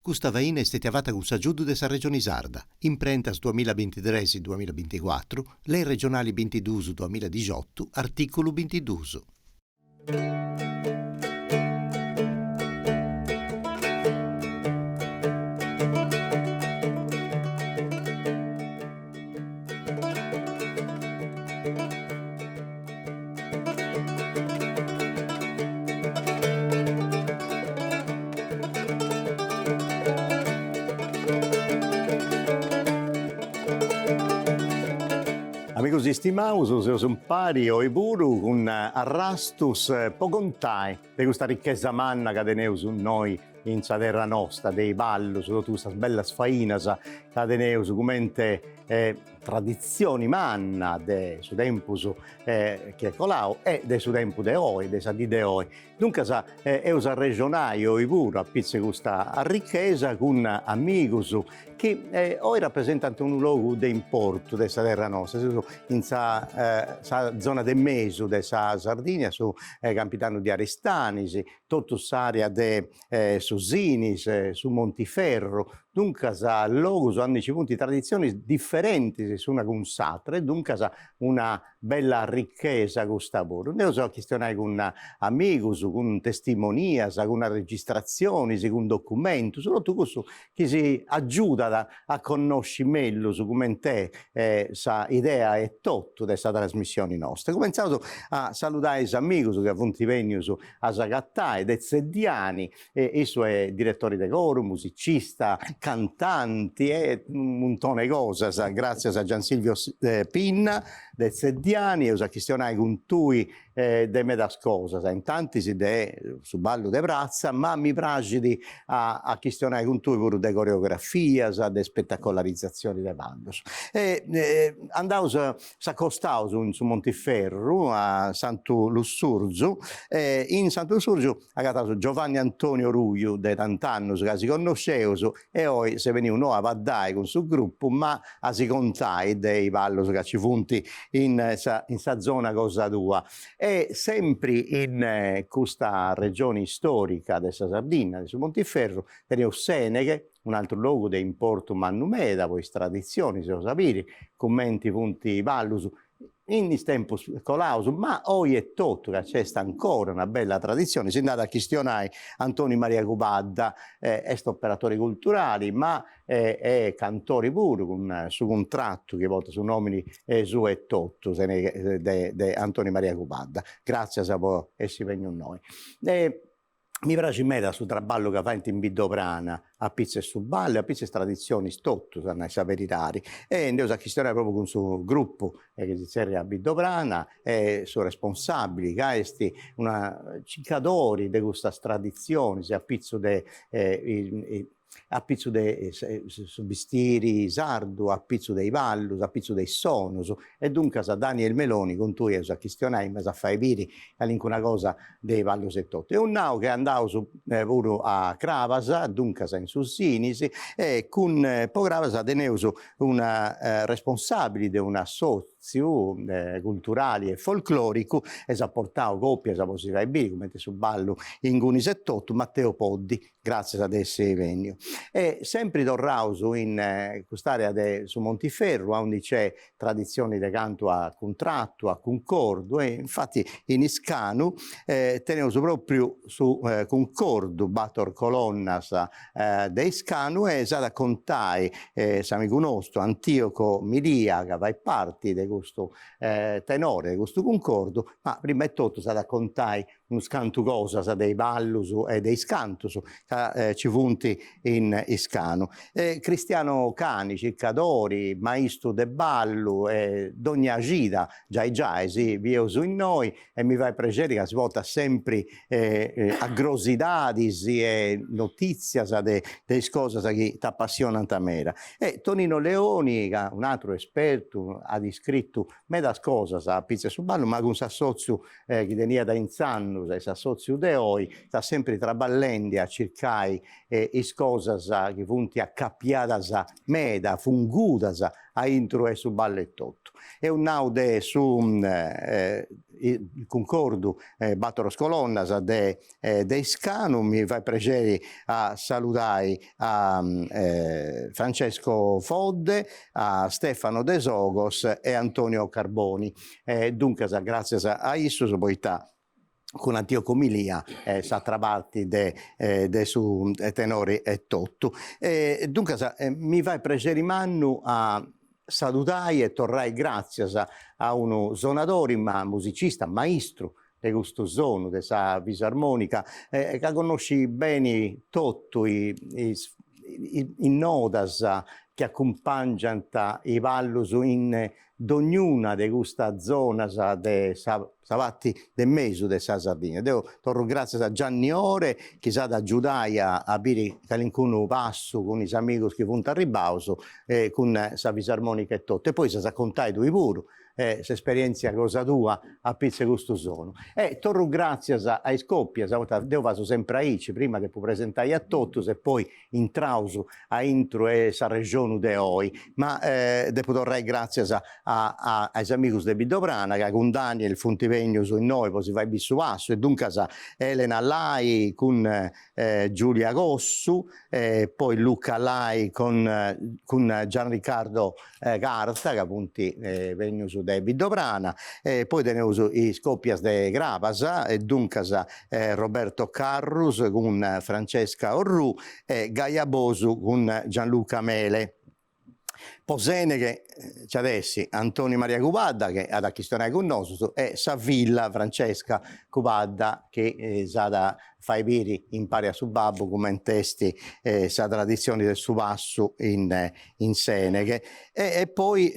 Custa faina est stètia fata cun s'agiudu de sa Regioni Sarda, Imprentas duamilla bintitres duamilla binticuatru, Lei regionali bintiduus duamilla dixiotu, artìculu bintiduus. Amigus istimaus, seus impari oi puru cun Arrastus po contai de custa ricchesa manna ca teneus innoi in sa terra nosta, de is ballus, totu custas bellas fainas ca teneus cumenti traditzioni manna de su tempus chi est colau e de su tempus de oi, de sa dì de oi. Duncas eus a arrexonai oi puru a pitzu 'e custa arrichesa cun amigus chi oi rapresentant unu logu de importu de sa terra nosta, seus in sa sa zona de mesu de sa Sardigna, su Campidanu de Aristanis, totu s'area de su Sinis, su Montiferru, duncas logus aundi nci funt traditzionis diferentis s'una cun s'atra e duncas una bella arrichesa custa puru. Nd'eus a chistionai cun amigus, cun testimonias, cun arregistratzionis, cun documentus, totu cussu chi si agiudat a connosci mellus cument'est sa idea etotu de sa trasmissioni nosta. Cumentzaus a saludai is amigus ca funt bennius a s'agatai de Tzeddiani, issu est diretori de coru, musicista, cantanti e unu muntoni 'e cosas, gratzias a Giansilvio Pinna de Tzeddiani, eus a chistionai cun tui de medas cosas, intantis de su ballu de pratza, ma mi praxit a a chistionai cun tui puru de coreografias, de spetacolarizatzioni de ballus. E andaus S'acostaus in su Montiferru a Santu Lussurgiu e in Santu Lussurgiu agataus Giovanni Antonio Ruiu de tant'annus ca si connosceus e oi s'est beniu no a baddai cun su gruppu ma a si contai de is ballus ca ci funt in sa in sa zona cosa tua. E sempri in custa regioni storica de sa Sardinna, de su Montiferru, teneus Seneghe Un'altru logu de importu mannu meda po is traditzionis, eus a biri cumenti funt is ballus in is tempus colaus, ma oi etotu ca nc'est ancora una bella traditzioni, si nd'at a chistionai Antoni Maria Cubadda, est operatori culturali ma est cantori puru cun su cuntratu chi portat su nomini suu etotu de Antoni Maria Cubadda. Gratzias po essi benniu innoi. Mi praxit meda su traballu ca faint in Biddobrana, a pitzu 'e su ballu e a pitzu 'e is traditzionis totus, a nai sa beridadi. E nd'eus a chistionai propriu cun su gruppu chi si zerriat Biddobrana e su responsabili ca est una circadori de custas traditzionis a pitzu de a pitzu de su bistiri sardu, a pitzu de is ballus, a pitzu de is sonus e duncas Daniel Meloni cun tui eus a chistionai, m'as a fai biri calincuna cosa de is ballus etotu. Eus nau chi andaus puru a Crabas, duncas in su Sinis, e cun po Crabas teneus una responsabili de un'assotziu culturali e folcloricu e s'at portau copias po si fai biri cumenti su ballu ingunis etotu, Matteo Poddi Gràtzias de essi benniu. E sempri torraus in cust'area de su Montiferru, aundi c'est traditzioni de cantu a cuntratu, a cuncordu, e infati in Iscanu teneus propriu su cuncordu Bator Colonnas de Iscanu e s'at a contai s'amigu nostu Antioco Milia, ca fait parti de custu tenore, de custu cuncordu, ma prima 'e totu s'at a contai unus cantu cosas de is ballus e de is cantus ca ci funt in Iscanu. E Cristiano Cani, circadori, maistu de ballu e dogna cida giai giai si bieus innoi e mi fait prexeri ca si portat sempri agrosidadis e notitzias de is cosas chi t'apassionant meda. E Tonino Leoni, ca un'atru espertu, at iscritu medas cosas a pitzu 'e su ballu, ma cun s'assotziu chi teniat intzandus. annus e s'assotziu de oi est sempri traballendi a circai is cosas chi funt acapiadas meda, fungudas aintru 'e su ballu etotu. Eus nau de su cuncordu Battoros Colonnas de de Iscanu, mi fait prexeri a saludai a Francesco Fodde, a Stefano Desogos e Antonio Carboni. Duncas gràtzias a issus poita cun Antioco Milia s'atra parti de de su tenori etotu. E duncas mi fait prexeri mannu a saludai e torrai gràtzias a unu sonadori ma musicista, maistru de custu sonu de sa fisarmonica ca connoscit beni totu is nodas chi acumpangiant is ballus in dognuna de custas zonas de sa parti de mesu de sa Sardigna. Deu torru gràtzias a Gianni Ore chi s'at a agiudai a biri calincunu passu cun is amigus chi funt arribbaus cun sa fisarmonica etotu e poi s'as a contai tui puru s'esperientzia cosa tua a pitzu 'e custu sonu. E torru gràtzias a is còpias, poita deu fatzu sempri aici, prima depu presentai a totus e poi intraus aintru 'e s'arrexonu de oi, ma depu torrai gràtzias a a is amigus de Biddobrana ca cun Daniel funt bennius innoi po si fai biri su passu e duncas Elena Lai cun Giulia Cossu e poi Luca Lai cun cun Gianriccardo Carta ca funt bennius de Biddobrana e poi teneus is copias de Crabas e duncas Roberto Carrus cun Francesca Orrù e Gaia Bosu cun Gianluca Mele. Po Seneghe nci at essi Antoni Maria Cubadda chi at a chistionai cun nosus e sa filla Francesca Cubadda chi s'at a fai biri impari a su babbu cument'est sa traditzioni de su passu in in Seneghe e poi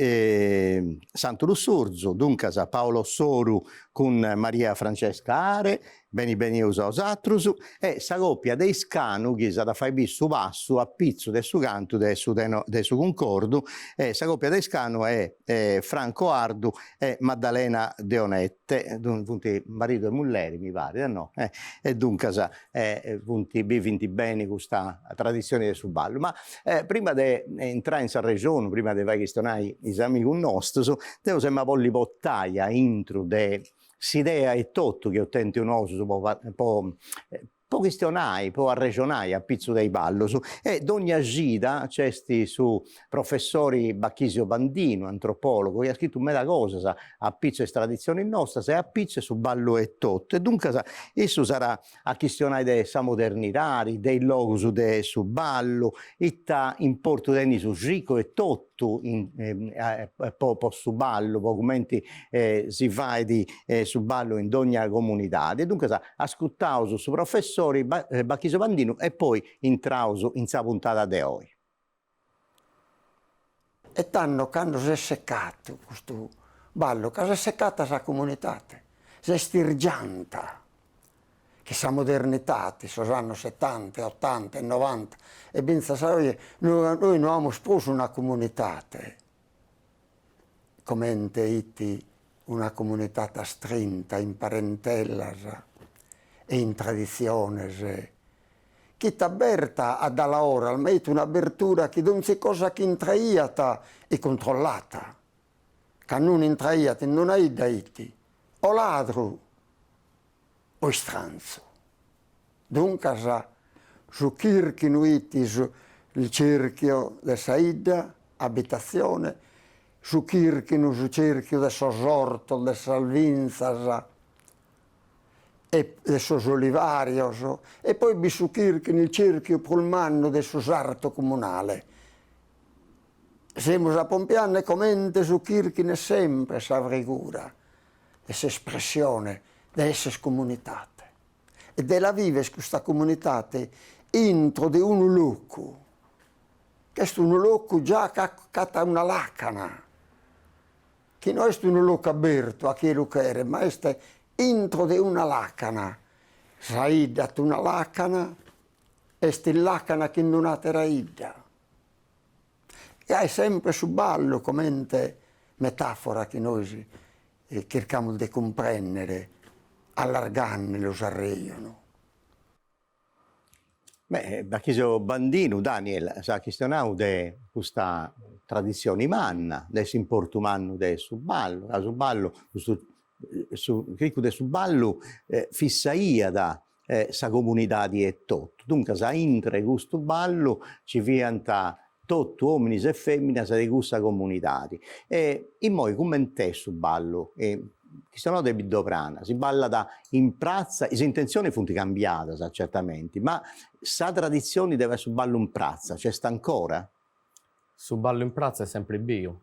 Santu Lussurzu, duncas Paolo Soru cun Maria Francesca Are, beni benius a 'osatrus, e sa copia de Iscanu chi s'at a fai biri su passu a pitzu de su cantu de su de su cuncordu, e sa copia de Iscanu est Franco Ardu e Maddalena Deonette, funt maridu e mulleri mi parit, no? E duncas funt bivint beni custa traditzioni de su ballu. Ma prima de intrai in s'arrexonu, prima de fai chistionai is amigus nostus, deu seu a bolli portai aintru de s'idea etotu chi eus tentu nosus po po po chistionai, po arrexonai a pitzu de is ballus e dogna cida nc'est su professori Bachisio Bandinu, antropologu, chi at scritu meda cosas a pitzu 'e is traditzionis nostras e a pitzu 'e su ballu etotu e duncas issu s'at a chistionai de sa modernidadi, de is logus de su ballu, ita importu tenit su circu etotu po po su ballu, po cumenti si fait su ballu in dogna comunidadi. E duncas ascurtaus su professori Bachisio Bandinu e poi intraus in sa puntada de oi. E tando cando s'est secatu custu ballu, ca s'est secata sa comunitate, s'est irgianta, chi sa modernitate, sos annos setanta e otanta e novanta e fintzas a oje, nois no amus prus una comunitate comente 'it una comunitate astrinta in parentellas e in traditziones chi 'it aberta a dalaoras, ma 'it un'abertura chi donzi cosa chi intraiat 'it controllata, cando unu intraiat in una 'idda 'it o ladru o istranzu. Duncas su chirchinu 'it su il cerchio de sa 'idda, abitazione, su chirchinu, su cerchiu de sos ortos, de sas binzas, e de sos olivarios e poi b'it su chirchinu, il cerchio prus mannu de su sartu comunale. Semus apompiande comente su chirchinu est sempre sa frigura e s'espressione de esser comunitate e de la viver custa comunitate intro de unu locu, ch'est unu locu già ch'at una lacana chi no est unu locu abertu a chie lu cheret, ma est intro de una làcana, sa 'idda at una làcana, est in làcana chin d'un'àtera 'idda. E est sempre su ballu comente metàfora chi nois chircamus de cumprèndere. Allargandelu s'arrejonu. Beh, Bachisio Bandinu, Daniel, s'at chistionau de custa traditzioni manna, de s'importu mannu de su ballu, ca su ballu, custu su cricu de su ballu fissaiat sa comunidadi etotu, duncas aintre custu ballu ci fiant totu ominis e feminas de cussa comunidadi. E immoi cument'est su ballu? Chistionaus de Biddobrana, si ballat in pratza, is intentzionis funt cambiadas certamenti, ma sa traditzioni de fai su ballu in pratza nc'est ancora? Su ballu in pratza est sempri biu,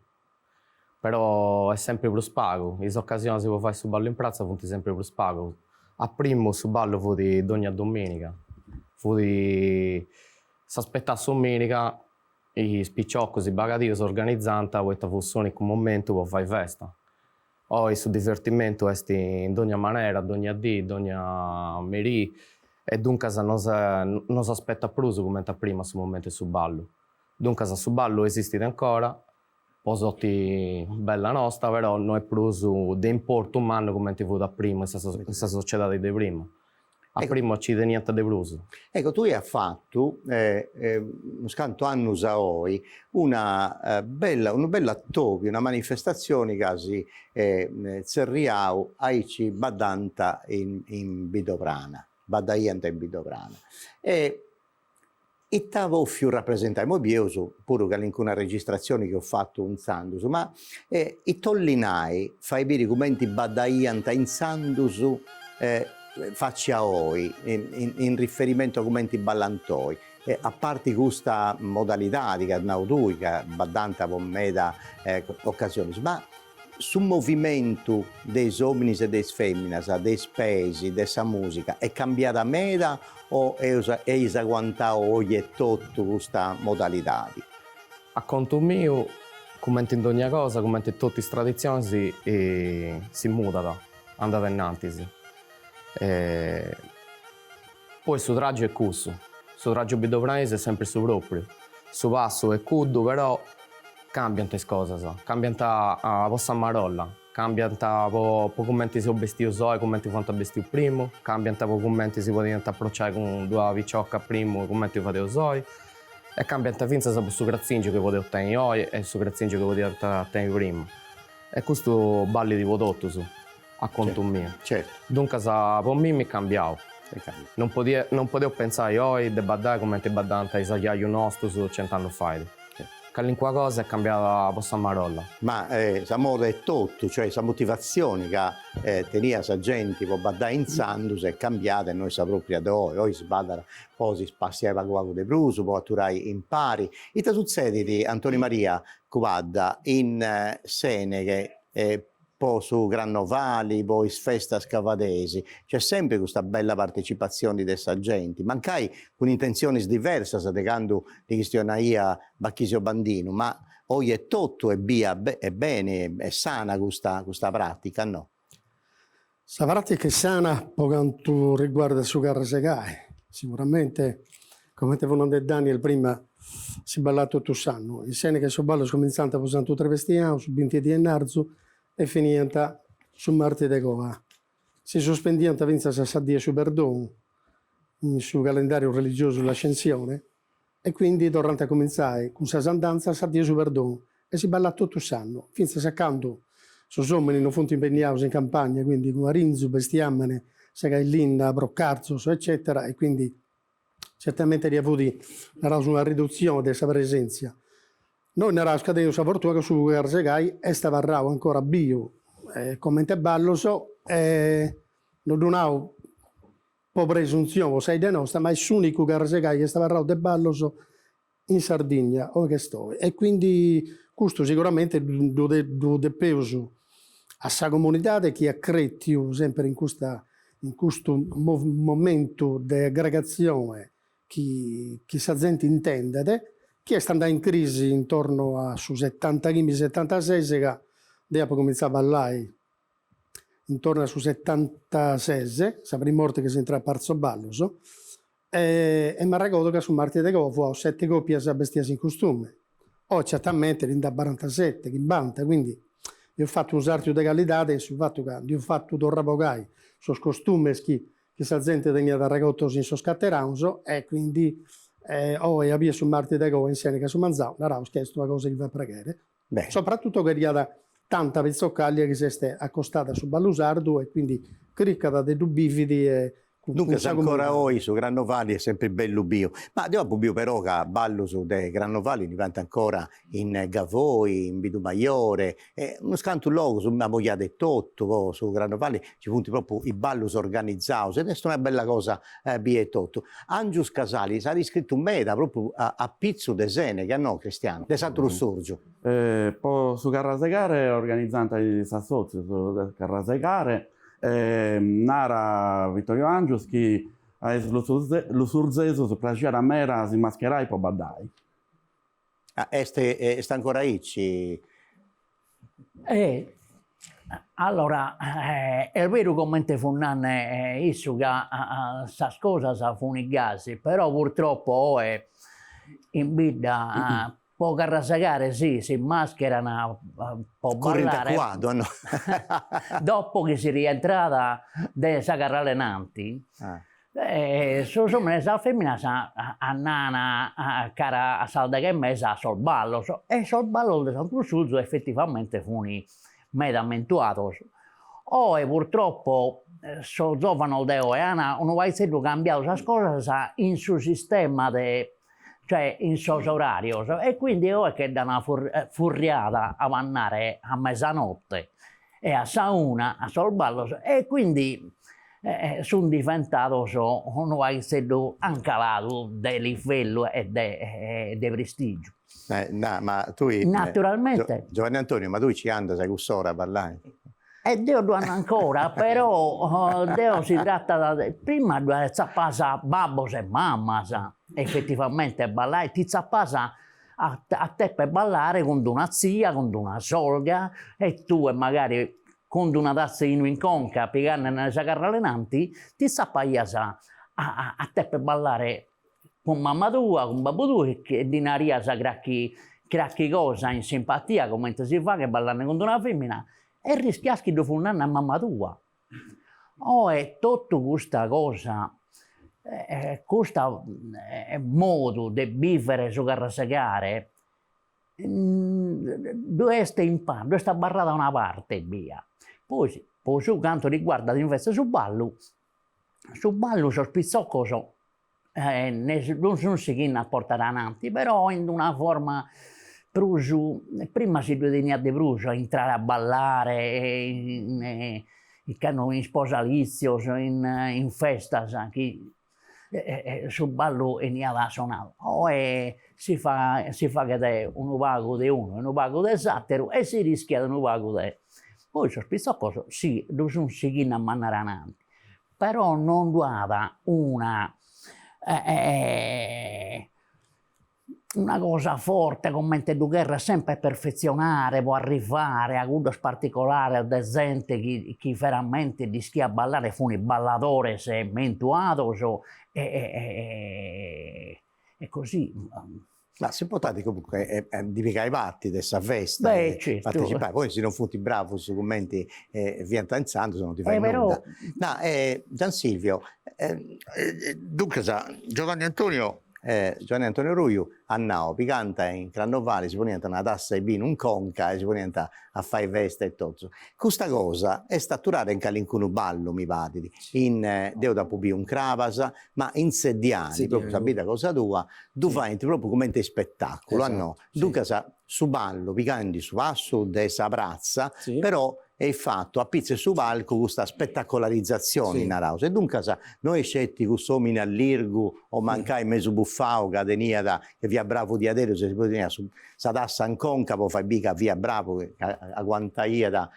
però est sempri prus pagu, is ocasionis po fai su ballu in pratza funt sempri prus pagu. A primu su ballu fut dogna dominiga, fut S'aspetat s'ominiga, is piciocus, is bagadius organizant poita fut s'unicu momentu po fai festa. Oi su divertimentu est in dogna manera, dogna dì, dogna merì e duncas no no s'aspetat prus cumenti a prima su momentu 'e su ballu. Duncas su ballu esistit ancora, po sorti bella nosta, però no est prus de importu mannu cumenti fut a primu in sa in sa sociedadi de prima. A primu ci teniant de prus. Ecco, tui as fatu unus cantu annus a oi una bella unu bellu atobiu, una manifestazioni ca si tzerriau aici baddant in in Biddobrana, baddaiant in Biddobrana. E Ita bòfiu rapresentai? Imoi bieus puru calincuna registratzioni chi eus fatu intzandus, ma ita 'ollit nai fai biri cumenti baddaiant intzandus faci a oi, in riferimentu a cumenti ballant oi, a parti custa modalidadi chi as nau tui ca baddant po meda ocasionis, ma Su movimentu de is ominis e de is feminas, de is peis, de sa musica, est cambiada meda o eus eis aguantau oi etotu custa modalidadi? A contu miu, cumenti in dogna cosa, cumenti totu is traditzionis, si mudat, andat ainnantis. Poi su tràgiu est cussu, su tràgiu biddobranesu est sempri su pròpriu, su passu est cuddu, però cambiant is cosas, cambiant po sa marolla, cambiant po po cumenti seus bestius oi, cumenti fuant bestius primu, cambiant po cumenti si podiant aprociai cun d'una picioca primu cumenti fadeus oi, e cambiant fintzas po su cratzingiu chi podeus tenni oi e su cratzingiu chi podiant tenni primu, e custu ballit po totus. A contu miu. Certu. Duncas po mimi est cambiau. Est cambiau. Non podia non podeus pentzai oi de baddai cumenti baddànt is ajajus nostus cent'annus fait. Calincuna cosa est cambiada po sa marolla. Ma sa moda etotu, cioè sa motivatzioni ca teniat sa genti po baddai intzandus est cambiada e no est sa propria de oi. Oi si baddat po si spassiai pagu pagu de prus, po aturai impari. Ita sutzedit, Antoni Maria Cubadda, in Seneghe po su Crannovali, po is festas ca fadeis, nc'est sempri custa bella partecipatzioni de sa genti, mancai cun intentzionis diversas de candu ndi chistionaiat Bachisio Bandinu, ma oi etotu est bia e beni e sana custa custa pratica, no? Sa pratica est sana po cantu riguardat su carrasegai, sicuramente comente fut nande Daniel prima si ballat totu s'annu, in Seneghe sos ballos comintzant po Santu Trebestianu, su binti de 'ennarzu, e finiant su martis de coa. Si suspendiant fintzas a sa die 'e su perdonu, in su calendàriu religiosu l'Ascensione, e quindi torrant a comintzai cun sas andantzas sa die 'e su perdonu e si ballat totu s'annu, fintzas a candu sos òmines non funt impenniados in campagna, quindi cun arinzu, bestiàmene, segai linna, procarzos, eccètera e quindi Certamente ddi fut, naraus, una ridutzione de sa presèntzia. Noi naraus ca teneus sa fortuna ca su carrasegai est abarrau ancora biu comente ballos e no ddu nau po presuntzioni po sa 'idda nosta, ma est s'unicu carrasegai chi est abarrau de ballos in Sardigna oi ch'est oi e quindi custu sicuramente ddu ddu depeus a sa comunidade chi at crètiu semper in custa in custu momentu de aggregatzione chi chi sa zente intendet, chi est andada in crisi intorno a su setantachimbi setantases ca deo apo comintzau a ballai intorno a su setantases, sa prima 'orta chi seu intrau a Paritzo Ballos, e m'arregodo ca su martis de coa fuaus sete copias bestias in costume, oi certamente ndi nd'at barantasete, chimbanta, quindi eus fatu unu sartu de calidade in su fatu ca nd'eus fatu torra bogai. sos costumes chi chi sa zente teniat arregotos in sos cateraus e quindi oe a bier su martis de coa in Sènega su manzau naraus chi est una cosa chi fait praghere, soprattutto cheriat tanta pitzocaglia chi s'est acostada a su ballu sardu e quindi cricat de ddu bividi e Duncas ancora oi su Crannovali est sempri bellu biu. Ma deu apu biu però ca ballus de Crannovali ndi faint ancora in Gavoi, in Bidumajore e unus cantu logus, in Mamujada etotu po su Crannovali nci funt propriu is ballus organizaus ed est una bella cosa bia etotu. Angius Casali s'at iscritu meda propriu a pitzu de Seneghe, no Cristiano? De Santu Lussurgiu. Po su Carrasegare organizant is assòtzius de Carrasegare E narat Vittorio Angius chi a is lussurzesus praxiat meda a si mascherai po baddai. Ah, est est ancora aici? E allora est beru comente fut nande issu ca sas cosas funt gasi, però purtroppo oe in bidda Po carrasegare si si mascheran po Currint a ballare cuaddu, no? Dopo chi si rientrat de sa carral'e nanti, sos omines e sas feminas andan cara a sas deghe e mesa a sos ballos, e sos ballos de Santu Lussurzu effettivamente fun meda mentuados. Oe purtroppo sos zovanos de oe an unu paghizeddu cambiadu sas cosas in su sistema de cioè in sos orarios e quindi oe che dd'an furriada a andare a mesanotte e a sa una a sos ballos e quindi sun diventados unu paghitzeddu an caladu de livellu e de de prestigiu. Ma tui Naturalmente. Giovanni Antonio, ma tui ci andas a cuss'ora a ballai? E deo ddu ando ancora, però deo si trattat de, prima ddu tzapas babbos e mamas effettivamente a ballai, ti tzapas a a teper ballare cun d'una tzia, cun d'una sorga e tue magari cun d'una tazza 'e 'inu in conca pigande sa carral'e nanti, ti tzapaias a a teper ballare cun mama tua, cun babbu tuo e ddi narias cracchi cracchi cosa in simpatia comente si faghet ballande cun d'una femina E rischias chi ddu fut nande a mama tua. Oe totu custa cosa, custa modu de bivere su carrasegare, ddu est in ddu est abarrada una parte ebbia. Poi po su cantu riguardat invece su ballu, su ballu sos pitzocos ddu sunt sighende a portare ananti, però in una forma prus, prima si ddue teniat de prus a intrare a ballare in cando in isposalitzios, in festas chi su ballu 'eniat sonadu, oe si si faghet unu pagu de unu e unu pagu de s'atteru e si rischiat unu pagu de, poi sos pitzocos si ddu sunt sighende a mandare ananti Però non ddu at una una cosa forte comente ddu cherrer sempre perfezionare po arrivare a cuddos particolares de zente chi chi veramente dd'ischiat ballare e funt balladores mentuados e e così. Ma s'importanti comunque est ndi pigai parti de sa festa e partecipai, poi si non funt bravus cumenti fiant intzandus non ti fait nudda. No Gian Silvio, duncas Giovanni Antonio Giovanni Antonio Ruiu at nau, pigant in Crannovali si poniant una tassa 'e binu in conca e si poniant a fai festa e totus. Custa cosa est aturada in calincunu ballu, mi parit, in, deu dd'apu biu in Crabas, ma in Tzeddiani, propriu sa bidda cosa tua, ddu faint propriu cumenti spettaculu, a no? Duncas su ballu pigandi su passu de sa pratza, però est fatu a pitzu 'e su palcu custa spettacolarizatzioni, naraus, e duncas no est sceti cuss'omini allirgu o mancai mesu bufau ca teniat, ca fiat bravu diaderus e si poniat sa tassa in conca po fai biri ca fiat bravu, ca aguantaiat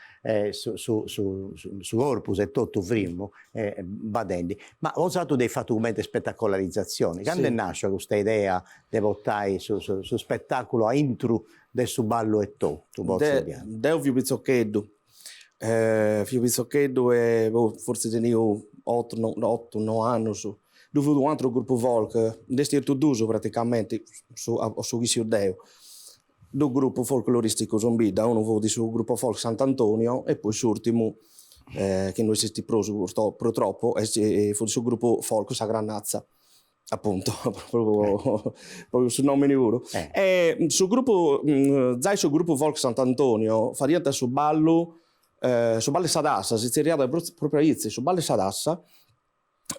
su su su corpus e totu frimu badendi. Ma bosatru dd'eis fatu cumenti spettacolarizatzioni, candu est nascia custa idea de portai su su spettaculu aintru de su ballu e totu po Tzeddiani? Deu fiu pitzocheddu, fiu pitzocheddu e boh fortzis teniu otu otu noi annus, ddu fut u' ateru grupu folk, nd'est stetiu dus praticamenti, su su chi sciu deu, dus grupus folcloristicus in bidda, unu fut su gruppo folk Sant'Antonio e poi s'urtimu. chi no esistit prus purtroppo, est fut su gruppu folk Sa Crannatza Apuntu, propriu su nomini puru. E su gruppu, giai su gruppu folk Sant'Antonio fadiant su ballu, su ballu 'e sa tassa, si zerriat propriu aici, su ballu 'e sa tassa,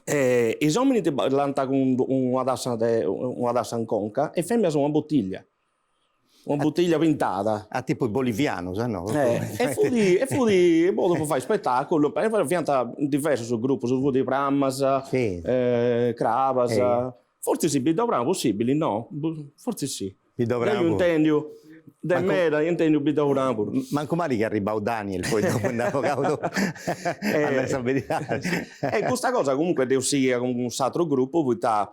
e is ominis ballant cun una tassa de una tassa in conca e is feminas una bottiglia Una buttiglia pintada. A tipu is bolivianus, no? E fut e fut modu po fai spetaculu, fiant diversus grupus, fut Prammas, Crabas, fortzis Biddobrana possibili, no? Fortzis si. Biddobrana Deu intendiu, de meda intendiu Biddobrana puru. Mancu mali chi est arribau Daniel, poi dopu nd'at bogau totu, a nai sa beridadi. E custa cosa comunque dd'eus sighia cun s'aturu gruppu poita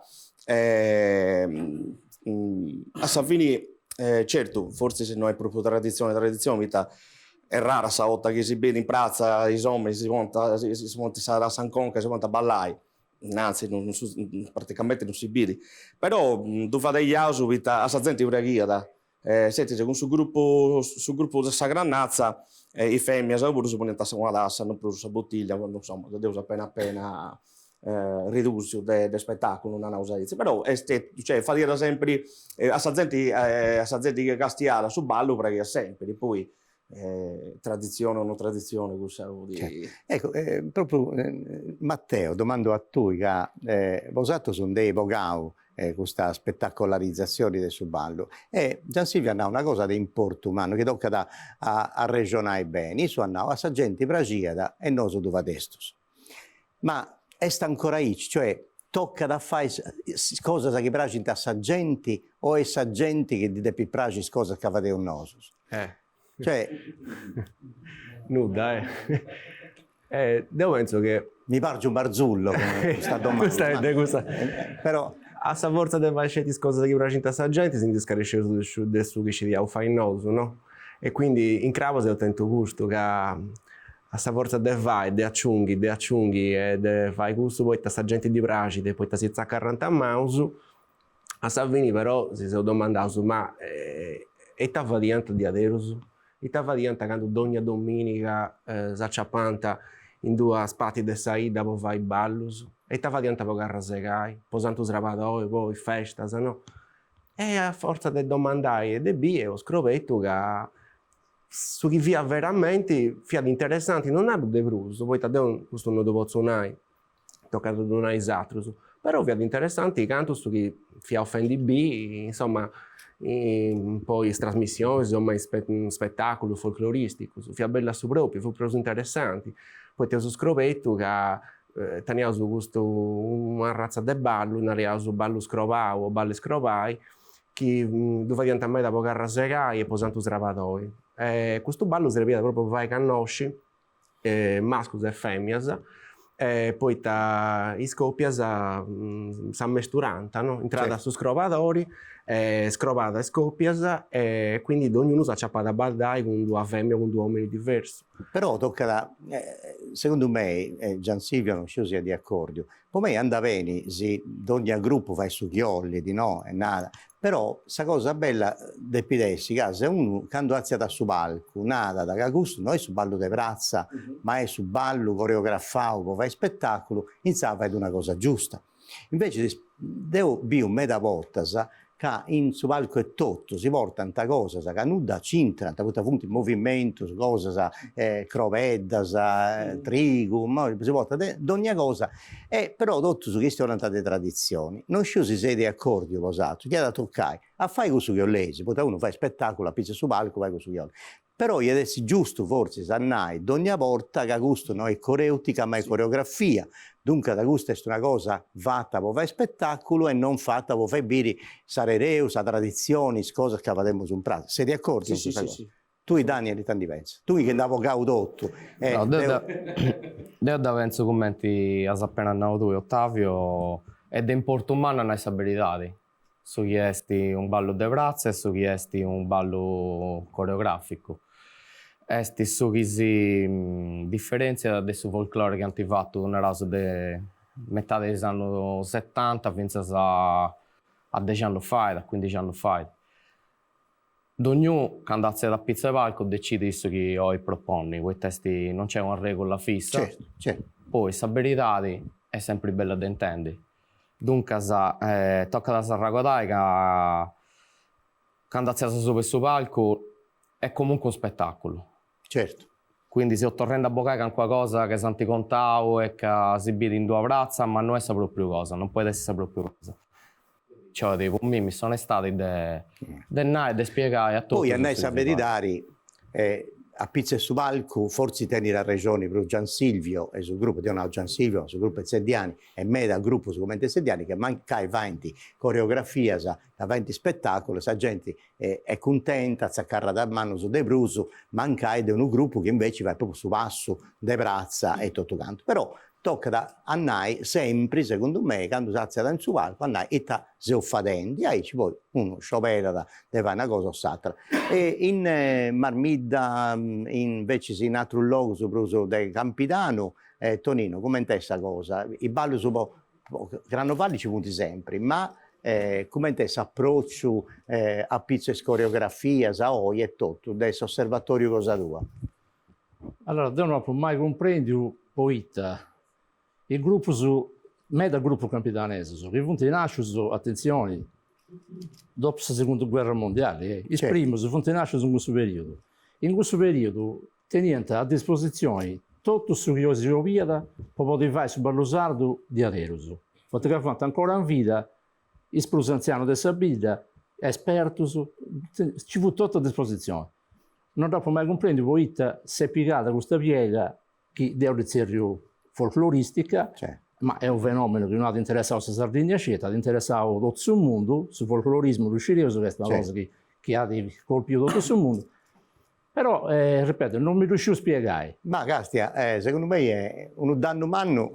A sa fini, certu, fortzis no est propriu traditzioni traditzioni, poita est rara sa 'orta chi si bit in pratza is ominis si ponint si ponint sa tassa in conca e si ponint a ballai, anzi praticamenti non si bit, però ddu fadeiaus poita a sa genti praxiat, senti cun su gruppu su gruppu de sa Crannatza is feminas puru si poniant una tassa, non prus sa buttiglia, insoma dd'eus apena apena ridusiu de de spetaculu, naraus aici, però est cioè fadiat sempri a sa genti a sa genti chi castiat su ballu praxiat sempri, poi tradizione o no tradizione cussa fut. Ecco, propriu Matteo, domandu a tui ca bosatrus nd'eis bogau custa spettacolarizzazioni de su ballu e Giansilvio at nau una cosa de importu mannu chi tocat a arrexonai beni, issu at nau a sa genti praxiat e nosu ddu fadestus. Ma est ancora aici, cioè tocat a fai is cosas chi praxint a sa genti o est sa genti chi ddi depit praxi is cosas ca fadeus nosus? Cioè. Nudda, eh. Eh, deu pentzu che. Mi pargiu Marzullo cun custa domanda. Custa est de cussa. Però. A sa fortza de fai sceti is cosas chi praxint a sa genti si ndi scaresceus de su de su chi scidiaus fai nosu, no? E quindi in Crabas eus tentu custu, ca a sa fortza de fai, de aciunghi, de aciunghi e de fai cussu poita a sa genti ddi praxit e poita si tzacarrant a manus, A sa fini però si seus domandaus, ma ita fadiant diaderus? Ita fadiant candu dogna dominiga s'aciapànt in duas partis de sa 'idda po fai ballus? E ita fadiant po carrasegai, po Santu Srabadoi, po is festas, no? E a fortza de domandai e de biri eus scrobetu ca su chi fiat veramenti fiat interessanti, non naru de prus, poita deu custu no ddu potzu nai, tocat a ddu nai is atrus, però fiat interessanti cantu su chi fiaus fendi biri, insoma, po is trasmissionis o me is spetaculus folcloristicus, fiat bellu a su propriu, fut prus interessanti, poita eus scrobetu ca teniaus custu una arratza de ballu, nariaus ballu scrobau o ballu 'e scrobai, chi ddu fadiant meda po carrasegai e po Santu Srabadoi e custu ballu srebiat propriu po fai cannosci mascus e femias, poita is copias s'ammesturant, no, intràt su scrobadori e scrobàt is copias e quindi dognunu s'aciapat a baddai cun d'una femina o cun d'unu omini diversu. Però tocat, segundu mei, e Giansilvio non sciu si est de acordiu, Po mei andat beni si dogna gruppu fait su chi 'ollit, no, e nada, però sa cosa bella depit essi ca se unu candu artziat a su palcu narat ca custu no est su ballu de pratza ma est su ballu coreografau po fai spettaculu, intzà fait una cosa giusta. Invecias deu biu meda bortas ca in su palcu etotu si portant cosas ca nudda c'intrant, poita funt movimentus, cosas, crobeddas, trigu, si portat dogna cosa e però totus chistionant de traditzioni. Non sciu si seis de acordiu bosatrus, chi at a tocai a fai cussu chi 'oleis, poita unu fait spetaculu apitzus 'e su palcu fait cussu chi 'olit Però iat essi giustu fortzis a nai dogna borta ca custu no est coreutica ma est coreografia, duncas custa est una cosa fata po fai spetaculu e non fata po fai biri s'arereu, sa traditzioni, is cosas ca fademus in pratza. Seis de acordiu cun custa cosa? Tui Daniel ita ndi pentzas? Tui chi nd'as bogau totu. No, deu deu dda pentzu cumenti as apena nau tui Ottavio, est de importu mannu a nai sa beridadi, su chi est unu ballu de pratza e su chi est unu ballu coreograficu. Est su chi si diferentziat de su folclore chi ant fatu, naraus, de metade de is annus setanta fintzas a dexi annus fait, a cuindixi annus fait. Dognunu candu atziat a pitzu 'e palcu decidit su chi 'olit proponni, poita est non nc'est una regula fissa, Certu, certu. poi sa beridadi est sempri bella de intendi, duncas tocat a s'arragodai ca candu atzias asuba 'e su palcu est comunque unu spetaculu. Certu. Quindi seu torrendi a bogai calincuna cosa ca s'ant contau e ca si bit in d'una pratza, ma no est sa propriu cosa, non podit essi sa propriu cosa. Nci 'olit po mimi s'onestadi de de nai, de spiegai a totus Poi a nai sa beridadi a pitzu 'e su palcu fortzis tenit arrexoni prus Giansilvio e su gruppu, deu nau Giansilvio ma su gruppu est Zeddiani e meda gruppus cumenti Zeddiani ca mancai faint coreografias, ca faint spettaculus, sa genti est cuntenta, tzacarrat is manus de prus, mancai de unu grupu chi inveci fait propriu su passu de pratza e totu cantu. Però tocat a nai sempri, segundu mei, candu s'artziat in su palcu, a nai ita seus fadendi, aici poi unu scioberat de fai una cosa o s'atera. E in Marmidda, invecis in aterus logus prus de Campidanu, Tonino, cument'est sa cosa? Is ballus po Carnovali nci funt sempri, ma cumenti est s'aprociu a pitzu 'e is coreografias oi e totu de s'osservatoriu cosa tua? Allora, deu no apu mai cumprendiu poita is grupus, meda grupus campidanesus chi funt nascius, atentzioni, dopu sa segundu guerra mondiali, is primus funt nascius in cussu periodu, in cussu periodu Teniant a dispositzioni totu su chi oi si 'obiat po podi fai su ballu sardu diaderus, poita ca fuant ancora in vida is prus antzianus de sa bidda, espertus, nci fut totu a dispositzioni. Non dd'apu mai cumprendiu poita s'est pigada custa piega chi deu ddi tzerriu folcloristica, ma est unu fenomenu chi no at interessau sa Sardigna sceti, at interessau totu su mundu, su folclorismu ddu scideus ca est una cosa chi at colpiu totu su mundu Però, ripeto, non mi ddu sciu spiegai. Ma castia, segundu mei est unu dannu mannu,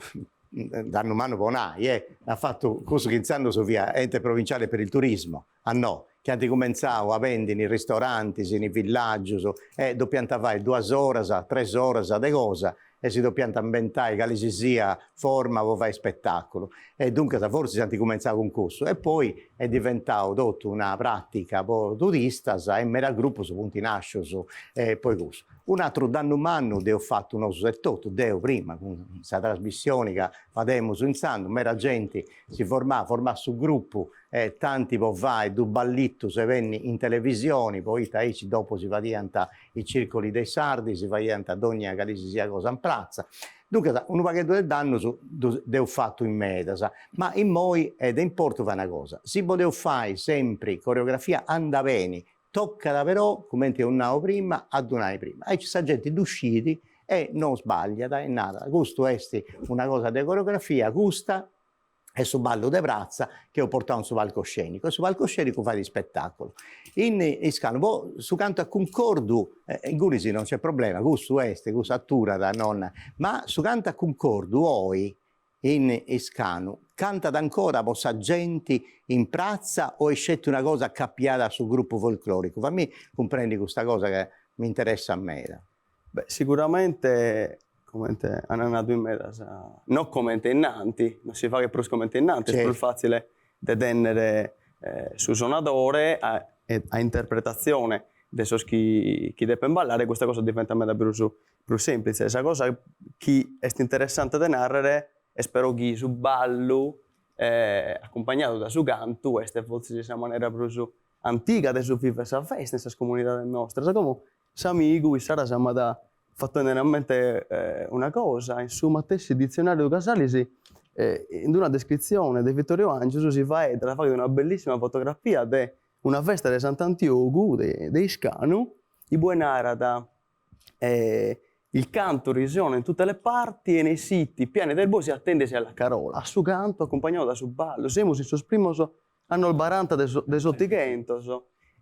dannu mannu po nai, at fatu cussu chi intzandus fiat ente provinciale per il turismo, a no, chi ant cumentzau a bendi in is ristorantis, in is villaggius, e dopiant fai duas oras, tres oras de cosa e si dopiant imbentai cali si siat forma po fai spetaculu e duncas fortzis ant cumentzau cun cussu e poi est diventau totu una pratica po turistas e meda grupus funt nascius poi cussu. Un'atru dannu mannu dd'eus fatu nosu etotu, deu prima cun sa trasmissioni ca fademus intzandus, meda genti si format, format su grupu e tanti po fai dus ballitus e benni in televisioni, poita aici dopu si fadiant i circoli dei sardi, si faiant dogna cali si siat cosa in pratza. Duncas unu pagheddu de dannus dd'eus fatu in medas, ma immoi est de importu fai una cosa, si boleus fai sempri coreografia andat beni, tocat però, cumenti eus nau prima, a ddu nai prima, aici sa genti ddu scit e non sbagliat e narat custu est una cosa de coreografia, custa est su ballu de pratza chi eus portau in su palcoscenicu e su palcoscenicu fait ispetaculu. In Iscanu po su cantu a cuncordu ingunis non nc'est problema, cussu est, cussu aturat, non, ma su cantu a cuncordu oi in Iscanu cantat ancora po sa genti in pratza o est sceti una cosa acapiada a su grupu folcloricu? Fammi cumprendi custa cosa ca mi interessat meda. Beh, siguramente, comente an nadu in medas, no comente innanti, no si faghet prus comente innanti, est prus fatzile de tennere su sonadore a a interpretatzione de sos chi chi depen ballare, custa cosa diventat meda prus prus semplitze. Sa cosa chi est interessante de narrere est però chi su ballu acumpagnadu da su cantu est fortzis sa manera prus antiga de su viver sa festa in sas comunidades nostras. Como S'amigu issaras m'at fatu 'ennere a mente una cosa, in su matessi ditzionariu Casalis, in una descritzione de Vittorio Angius si faeddat, faghet una bellissima fotografia de una festa de Sant'Antiogu de Iscanu, inue narat il canto risuona in tutte le parti e nei siti piani del bosco si attendesi alla carola, a su cantu accumpagnadu da su ballu, semus in sos primos annos baranta de s'Otighentos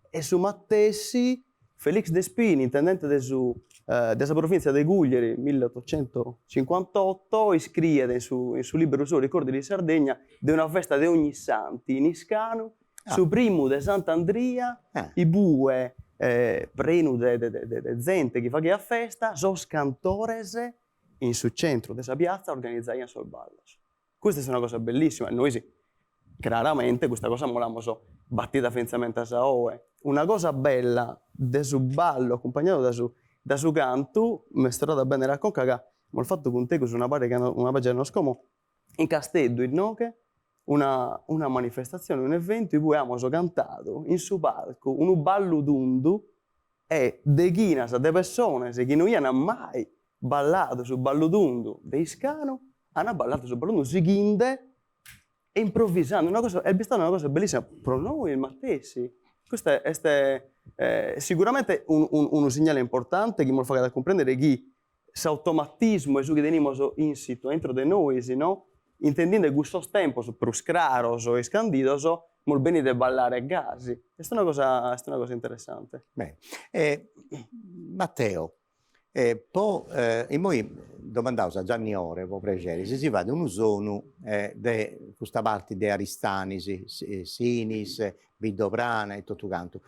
e su matessi Felix De Spini, intendente de su de sa provìntzia de Cuglieri, milleottocentocinquantotto, iscriet in su in su liberu suo Ricordi di Sardegna de una festa de Ognissanti in Iscanu, su primu de Sant'Andria, ibue prenu de de zente chi faghiat festa, sos cantores in su centru de sa piatza organizaiant sos ballos. Custa est una cosa bellissima e nois craramente custa cosa mo l'amus batida fintzamentas a oe. Una cosa bella de su ballu acumpagnadu dae su dae su cantu m'est torrada a bennere a conca ca amus fatu cun tegus una pariga una pariga de annos como in Casteddu inoghe una una manifestazione un'eventu in ue amus cantadu in su palcu unu ballu tundu e deghinas de pessones chi no iant mai balladu su ballu tundu de Iscanu an balladu su ballu tundu sighinde e improvvisando, una cosa, est bistada una cosa bellissima pro nois matessi, custa est siguramente unu signale importante chi nos faghet a cumprendere chi s'automatismu e su chi tenimus insitu intro de nois, no, intendinde cussos tempos prus craros e iscandidos, mos benit de ballare gasi, est una cosa est una cosa interessante. Bene, e Matteo, E po immoi domandaus a Gianni Ore, po prexeri, si si fait unu sonu de custa parti de Aristanis, Sinis, Biddobrana e totu cantu.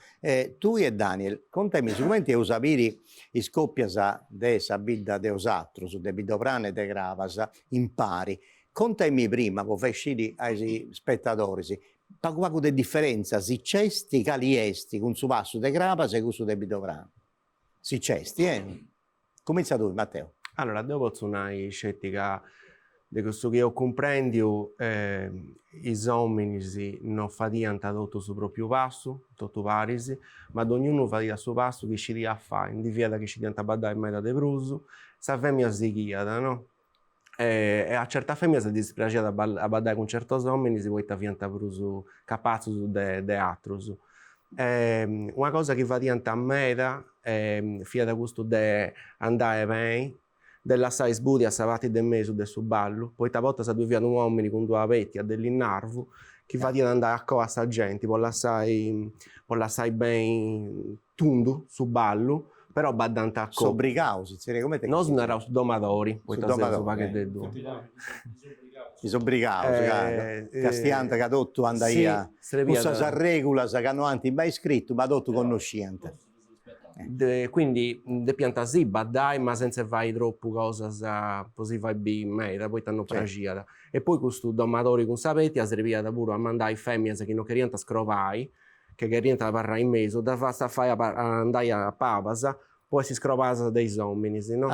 Tui e Daniel, contaimi sigumenti eus a biri is coppias de sa bidda de osatrus, de Biddobrana e de Crabas, impari, contaimi prima po fai sciri a is spetadoris pagu pagu de differenza, si nc'est, cali est cun su passu de Crabas e cussu de Biddobrana. Si nc'est, eh. Cumintza tui, Matteo. Allora, deu potzu nai sceti ca de cussu chi eu cumprendiu is ominis no fadiant totu su propriu passu, totu paris, ma dognunu fadiat su passu chi scidiat fai, ndi fiat chi scidiant baddai meda de prus, sa femina sighiat, no? E a certas feminas ddis praxiat a baddai cun certos ominis poita fiant prus capatzus de de atrus. Una cosa chi fadiant meda fiat custu de andai beni, de lassai sbudia sa parti de mesu de su ballu, poita a bortas ddui fiat unu omini cun d'una petia de linnarvu chi fadiat andai a coa a sa genti po lassai po lassai beni tundu su ballu, però baddant a coa. S'obrigau si zerriat, cumenti? Nosu naraus domadori, poita seus u' pagheddeddu. Is obrigaus, ca castiant ca totu andaiat, cussas arregulas ca no ant mai scritu ma totu connosciant. Quindi depiant sì baddai ma senza fai tropu cosas po si fai biri meda, poita no praxiat. E poi custu domadori cun sa petia srebiat puru a mandai feminas chi no cheriant scrobai chi cheriant abarrai in mesu, ddas fadiat fai andai a pabas po essi scrobadas de is ominis, no?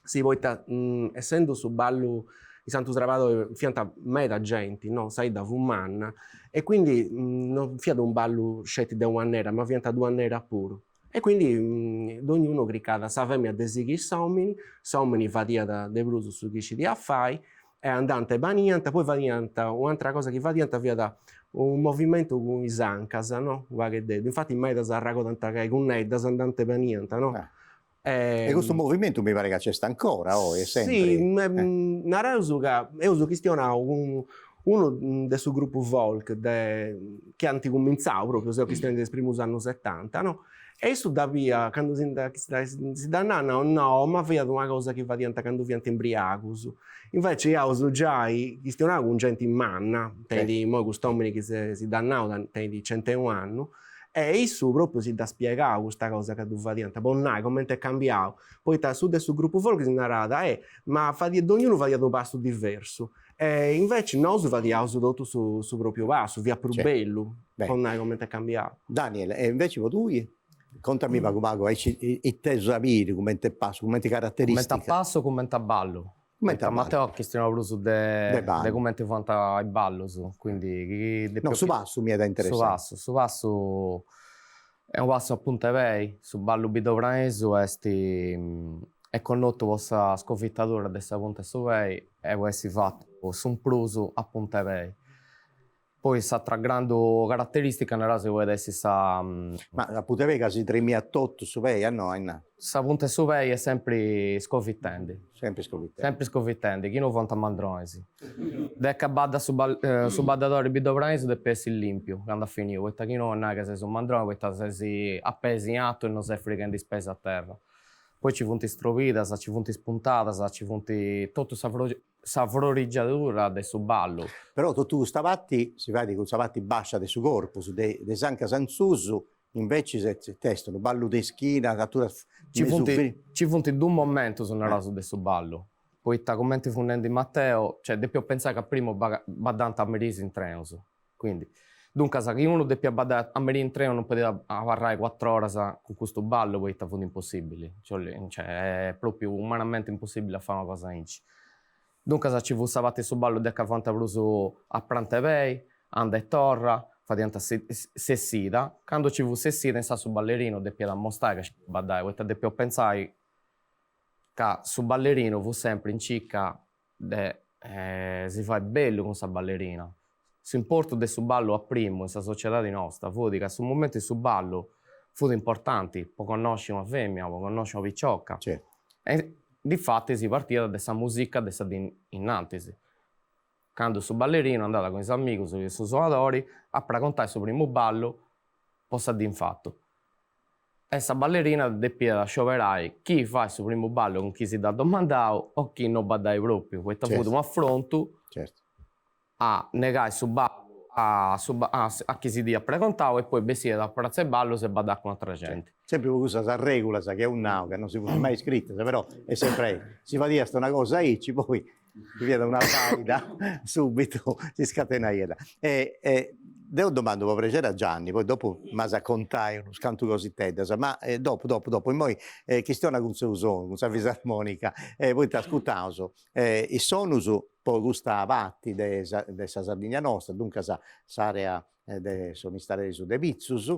Si poita essendu su ballu in Santu Srabadoi fiant meda genti, no? Sa 'idda fut manna e quindi non fiat unu ballu sceti de u'annera, ma fiant duas anneras puru. E quindi dognunu cricat sa femina de sighiri s'omini, s'omini fadiat de prus su chi scidiat fai e andant e baniant, poi fadiant u'atera cosa chi fadiant fiat unu movimentu cun is ancas, no, u' pagheddeddu, infati medas arragodant ca i gunneddas andant e baniant, no. E custu movimentu mi parit ca nc'est ancora oi, est sempri. Sì, naraus ca eus chistionau cun unu de su grupu folk de chi ant cumintzau propriu, seu chistionendi de is primus annus setanta, no, e issu dda biat candu si si dd'at nau, nau, no, ma fiat una cosa chi fadiant candu fiant imbriagus. Inveci iaus giai chistionau cun genti manna, tenit imoi cust'omini chi si dd'at nau tenit cent'e unu annu, E issu propriu si dd'at spiegau custa cosa ca ddu fadiant, po nai comente est cambiau, poita su de su grupu folk si narat, eh, ma fadiat, dognunu fadiat unu passu diversu, e inveci nosu fadiaus totus su su propriu passu, fiat prus bellu, po nai comente est cambiau. Daniel, e inveci po tui, contami pagu pagu aici ita eus a biri cumenti passu, cumenti carateristica. Cumenti a passu o cumenti a ballu? Cumenti Matteo at chistionau prus de de cumenti fuant is ballus, quindi chi depiu No, su passu m'iat a interessai. Su passu, su passu est unu passu a punta 'e pei, su ballu biddobranesu est est connotu po sa scovitadura de sa punta 'e su pei e po essi fatu s'imprus a punta 'e pei. Poi s'atra grandu carateristica naraus chi podit essi sa. Ma a punta 'e pei ca si tremiat totu su pei, a no, Aina? Sa punta 'e su pei est sempri scovitendi. Sempri scovitendi. Sempri scovitendi, chi no fuant mandronis. De ca baddat su su baddadori biddobranesu depit essi limpiu candu at finiu, poita chi no nai ca ses unu mandroni poita ses a peis in artu e no ses frighendi is peis a terra. Poi ci funt is trobidas, ci funt is puntadas, ci funt totu sa sa frorigiadura de su ballu. Però totu custa parti si fait cun sa parti bascia de su corpus, de is ancas in susu, invecis est unu ballu de ischina, aturas Ci funt ci funt dus momentus naraus de su ballu, poita cumenti fut nendi Matteo, cioè depeus pentzai ca primu baddant a meris intreus, quindi. Duncas chi unu depiat baddai a merì intreu non podiat abarrai cuatr'oras cun custu ballu poita fut impossibili, cioè est propriu umanamenti impossibili a fai una cosa aici. Duncas ci fut sa parti 'e su ballu de ca fuant prus a prant'e pei, anda e torra, fadiant s'essida, candu ci fut s'essida insaras su ballerinu depiat ammostai ca scidiat baddai, poita depiaus pentzai ca su ballerinu fut sempri in circa de si fai bellu cun sa ballerina. S'importu de su ballu a primu in sa sociedadi nosta fut ca su momentu 'e su ballu fut importanti po connosci una femina, po connosci una picioca. E difatis si partiat de sa musica de sa dì innantis, candu su ballerinu andat cun is amigus e su sonadori a pregontai su primu ballu po sa dì infatu. E sa ballerina depiat scioberai chi fai su primu ballu cun chi si dd'at domandau o chi no baddai propriu, poita fut un'afrontu a negai su ballu a su a chi si dd'iat pregontau e poi bessiat a pratza 'e ballus e baddat cun atra genti. Sempri po cussas arregulas chi eus nau ca non si funt mai scritas, però est sempri aici, si fadiast una cosa aici poi Ci fiat una faida, subitu si scatenaiat. E deu domandu po prexeri a Gianni, poi dopu m'as a contai unus cantu cositeddas, ma dopu dopu dopu, immoi chistiona cun su sonu, cun sa fisarmonica, poita ascurtaus is sonus po custa parti de sa de sa Sardigna nosta, duncas s'area de s'Onistanesu de pitzus,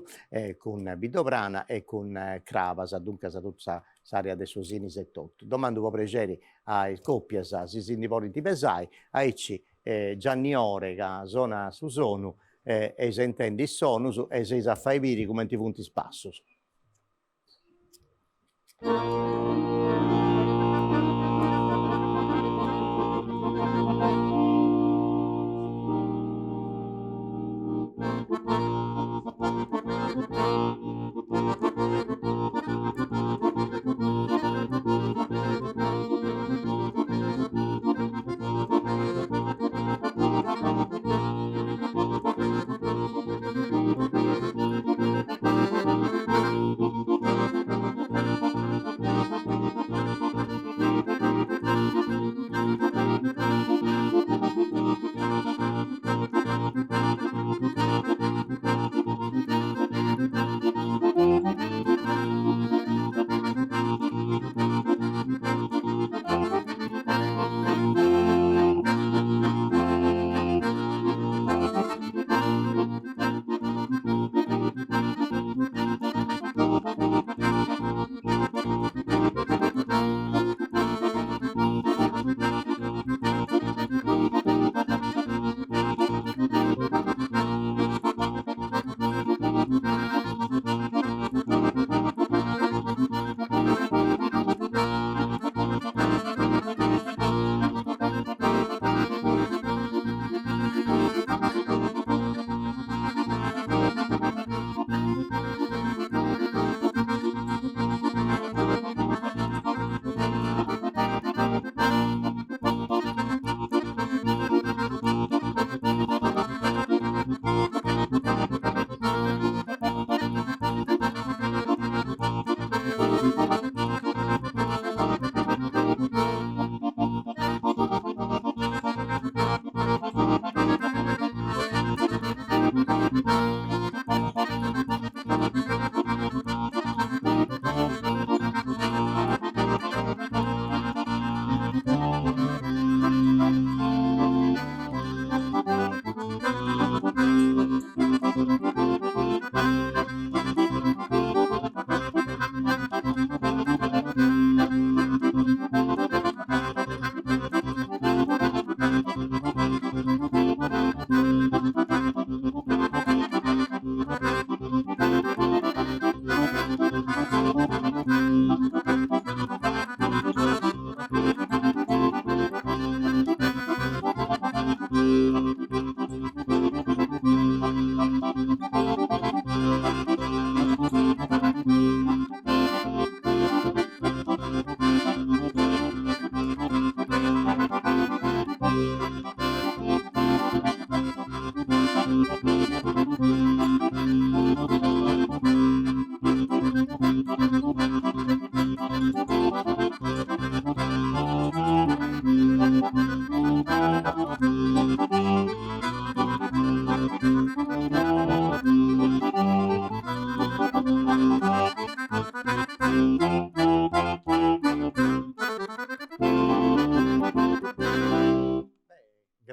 cun Biddobrana e cun Crabas, duncas totu s'area de su Sinis etotu. Domandu po prexeri a is coppias si si ndi podint pesai, aici Gianni Ore ca sonat su sonu eis a intendi is sonus e s'eis a fai biri cumenti funt is passus.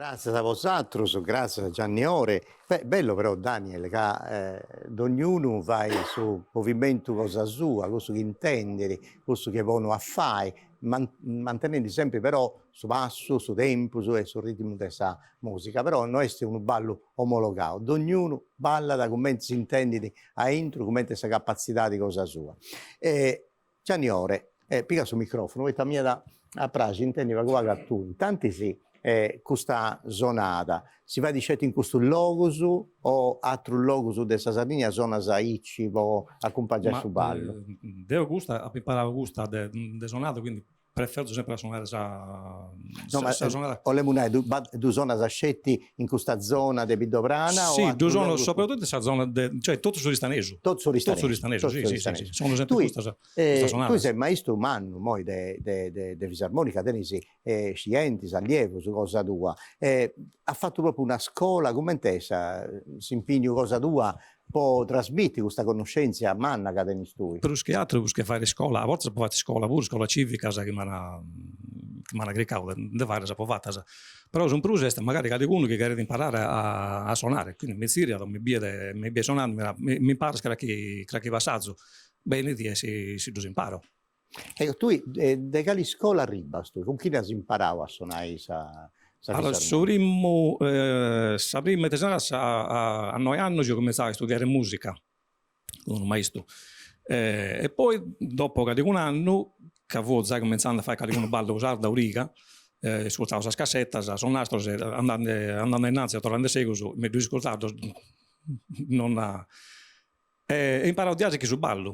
Gràtzias a bosatrus, gràtzias a Gianni Ore. Beh, bellu però Daniel ca dognunu fait su movimentu cosa sua, cussu chi intendit, cussu chi est bonu a fai, mantenendi sempri però su passu, su tempus e su ritmu de sa musica, però no est unu ballu omologau, dognunu ballat cumenti s'intendit aintru, cumenti est sa capatzidadi cosa sua. Gianni Ore, piga su microfonu poita m'iat a praxi intendi pagu pagu a tui, intantis custa sonada si fait sceti in custus logus o atrus logus de sa Sardigna sonas aici po acumpangiai su ballu? Deu custa apu imparau custa de sonada quindi Preferzo sempre a sonare sa No, ma sa sonada. 'Olemu nai, ddu sonas sceti in custa zona de Biddobrana o Sì, ddu sono soprattutto in sa zona de, cioè totu s'Oristanesu. Totu s'Oristanesu. Totu s'Oristanesu, sì, sì, sì, sì, sono sempre custas custas sonadas. Tui ses maistru mannu immoi de de de fisarmonica, tenis scientis, allievus cosa tua. As fatu propriu una scola, cument'est s'impignu cosa tua po trasmiti custa connoschèntzia manna ca tenis tui. Prus che atru, prus che fai iscola, a bortas apu fatu iscola puru, iscola civicas chi m'ant chi m'ant cricau de fai ddas apu fatas, però su prus est magari calicunu chi cheret imparare a a sonare, quindi mi zirriat o mi biet mi biet sonandi mi narat mi imparas carchi carchi passazu, benit e si si ddus imparo. Ecco, tui de cali iscola arribbas tui? Cun chini as imparau a sonai sa Allora, su primu, sa prima ite si narat, a noe annos apo cumintzau a istudiare musica cun unu maistu e poi dopo calicunu annu, ca fuo zai cumintzande a fai calicunu ballu sardu a origa, iscurtau sas cassetas, sos nastros e andande andande innantis e torrende a segus mi ddu iscurtau non E imparau diasi chi su ballu.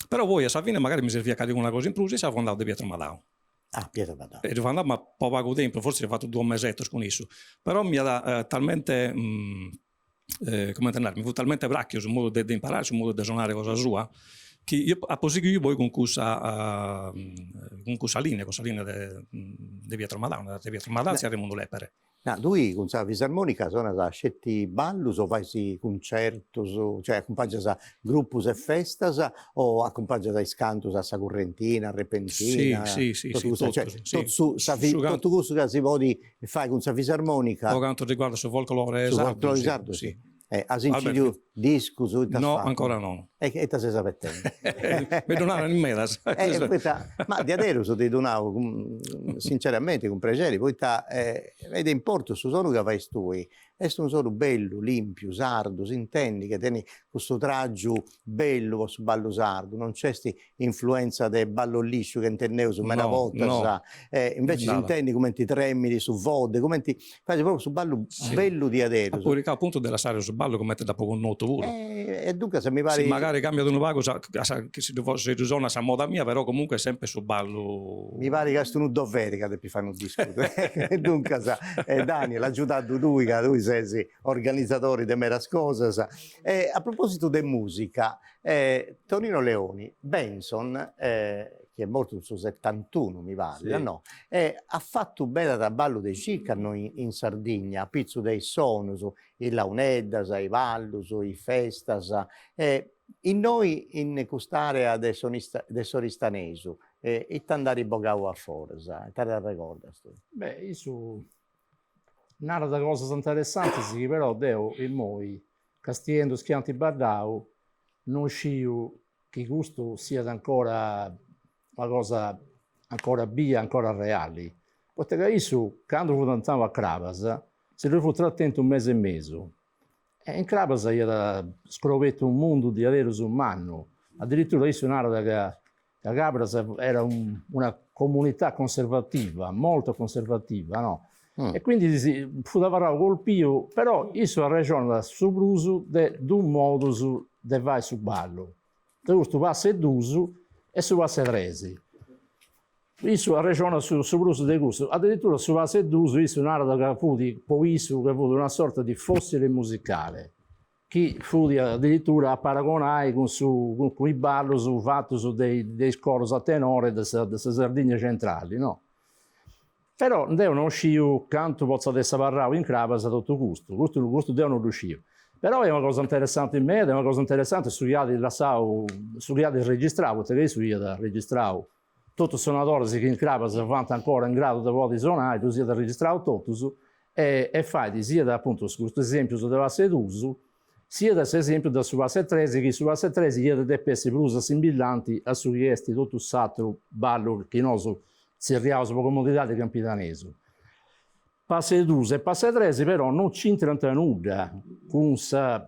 Però poi a sa fine magari mi serviat calicuna cosa in prus e fui andau de Pietro Madau. Ah, Pietro Madau. E fui andau ma po pagu tempus, forsis apu fatu duos mesetos cun issu, però m'iat talmente comente nai, mi fut talmente prachiu su modu de imparare, su modu de sonare cosa sua, chi apo sighiu poi cun cussa cun cussa linea, cun sa linea de de Pietro Madau, de Pietro Madau e Arremundu Lepere. Ma tui cun sa fisarmonica sonas sceti ballus o fais cuncertus, cioè acumpangias grupus e festas o acumpangias is cantus a sa currentina, a repentina? Si, si, si, totu, cioè, totu sa totu cussu ca si podit fai cun sa fisarmonica. Po cantu riguardat su folklore sardu. Su folklore sardu, si. As incidiu discus? Ita as No, ancora no. E ita ses abetendi? Mi ddu naran in medas. Poita, ma diaderus ti ddu nau sinceramenti, cun prexeri, poita est de importu su sonu ca fais tui, est unu sonu bellu, limpiu, sardu, s'intendit ca tenit cussu tragiu bellu po su ballu sardu, non nc'est influenza de ballu lisciu chi intendeus meda bortas, e inveci s'intendit cumenti tremit su fodde, cumenti fait propriu su ballu bellu diaderus. Apu circau apuntu de lassare su ballu cumenti dd'apu connotu puru. E duncas mi parit. Si magari cambiat unu pagu sa chi si ddu sonat a sa moda mia, però comunque est sempre su ballu. Mi parit ca est unu doveri ca depis fai unu discu duncas Daniel agiudaddu tui ca tui ses organizadori de medas cosas. E a propositu de musica Tonino Leoni, Benson, chi est mortu in su setantunu mi parit, no, at fatu meda traballu de circa no in Sardigna apitzus de is sonus, is launeddas, is ballus, is festas, e innoi in cust'area de s'Oristanesu ita nd'at bogau a foras, ita t'arregordas tui? Beh, issu narat cosas interessantis chi però deu immoi Castiendu is chi ant baddau, non sciu chi custu siat ancora una cosa ancora bia, ancora reali, poita ca issu candu fut andau a Crabas si ddoi fut tratentu unu mesi e mesu e in Crabas iat scrobetu unu mundu diaderus mannu, addirittura issu narat ca ca Cabras era una comunità conservativa, molto conservativa, no? Mm. E quindi si fut abarrau colpiu, però issu arrexonat su prus de dus modus de fai su ballu, de custu pass'e dus e su pass'e tres. Issu arrexonat su su prus de cussu, addirittura su pass'e dus issu narat ca fut po issu ca fut una sorta di fossile musicale chi fut addirittura a paragonai cun su cun is ballus fatus de de is coros a tenore de sa de sa Sardigna centrali no. Però deu non sciu cantu potzat essi abarrau in Crabas totu custu, custu custu deu non ddu sciu. Però est una cosa interessanti meda, est una cosa interessanti su chi at lassau, su chi at registrau, poita ca issu iat registrau totus is sonadoris chi in Crabas fuant ancora in gradu de podi sonai, ddus iat registrau totus. E fait siat apuntu custu esempius de passu 'e dus, siat s'esempiu de su passu 'e tres, chi su passu 'e tres iat a depi essi prus assimbillanti a su chi est totu s'aturu ballu chi nosu tzerriaus po comodidadi campidanesu. Passu 'e dus e passu 'e tres però non c'intrant nudda cun sa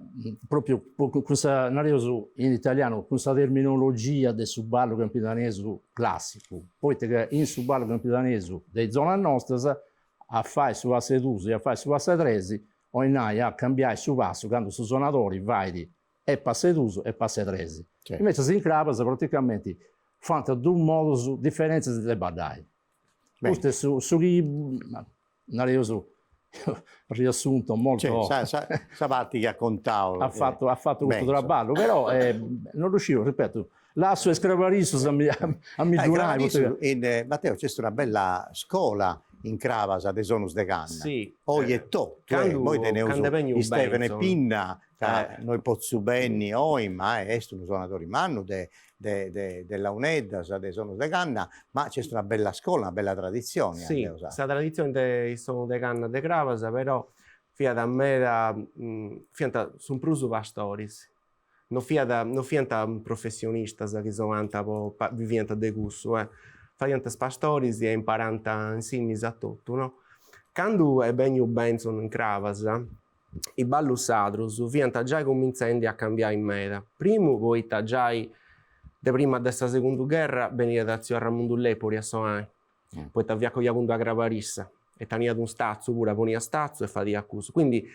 propriu cun sa nareus in italianu cun sa terminologia de su ballu campidanesu classicu, poita ca in su ballu campidanesu de is zonas nostras a fai su passu 'e dus e a fai su passu 'e tres 'olit nai a cambiai su passu candu su sonadori fait e passu 'e dus e passu 'e tres. Invecias in Crabas praticamenti faint dus modus diferentis de baddai. Custu est su su chi nareus riassunto molto Sa sa sa parti chi at contau. At fatu at fatu custu traballu, però non ddu sciu, ripeto, lassu a is crabarissus a mi a mi ddu nai poita In Matteo nc'est una bella scola in Crabas de sonus de canna. Si. Oi e totu, immoi teneus Istevene Pinna ca no est potziu benni oi ma est unu sonadori mannu de de de launeddas, de sonus de canna, ma nc'est una bella scola, una bella traditzioni. Si, sa traditzioni de is sonus de canna de Crabas però fiat meda, fiant su prus pastoris, no fiat no fiant professionistas chi sonant po biviant de cussu eh, fadiant is pastoris e imparant in Sinnis a totu no. Candu est benniu Bentzon in Crabas is ballus sadrus fiant giai cumintzendi a cambiai meda, primu poita giai de prima de sa segundu gherra beniat tziu Arramundu Lepori a sonai, poita fiat coiau cun d'una crabarissa e teniat unu statzu puru, poniat statzu e fadiat cussu, quindi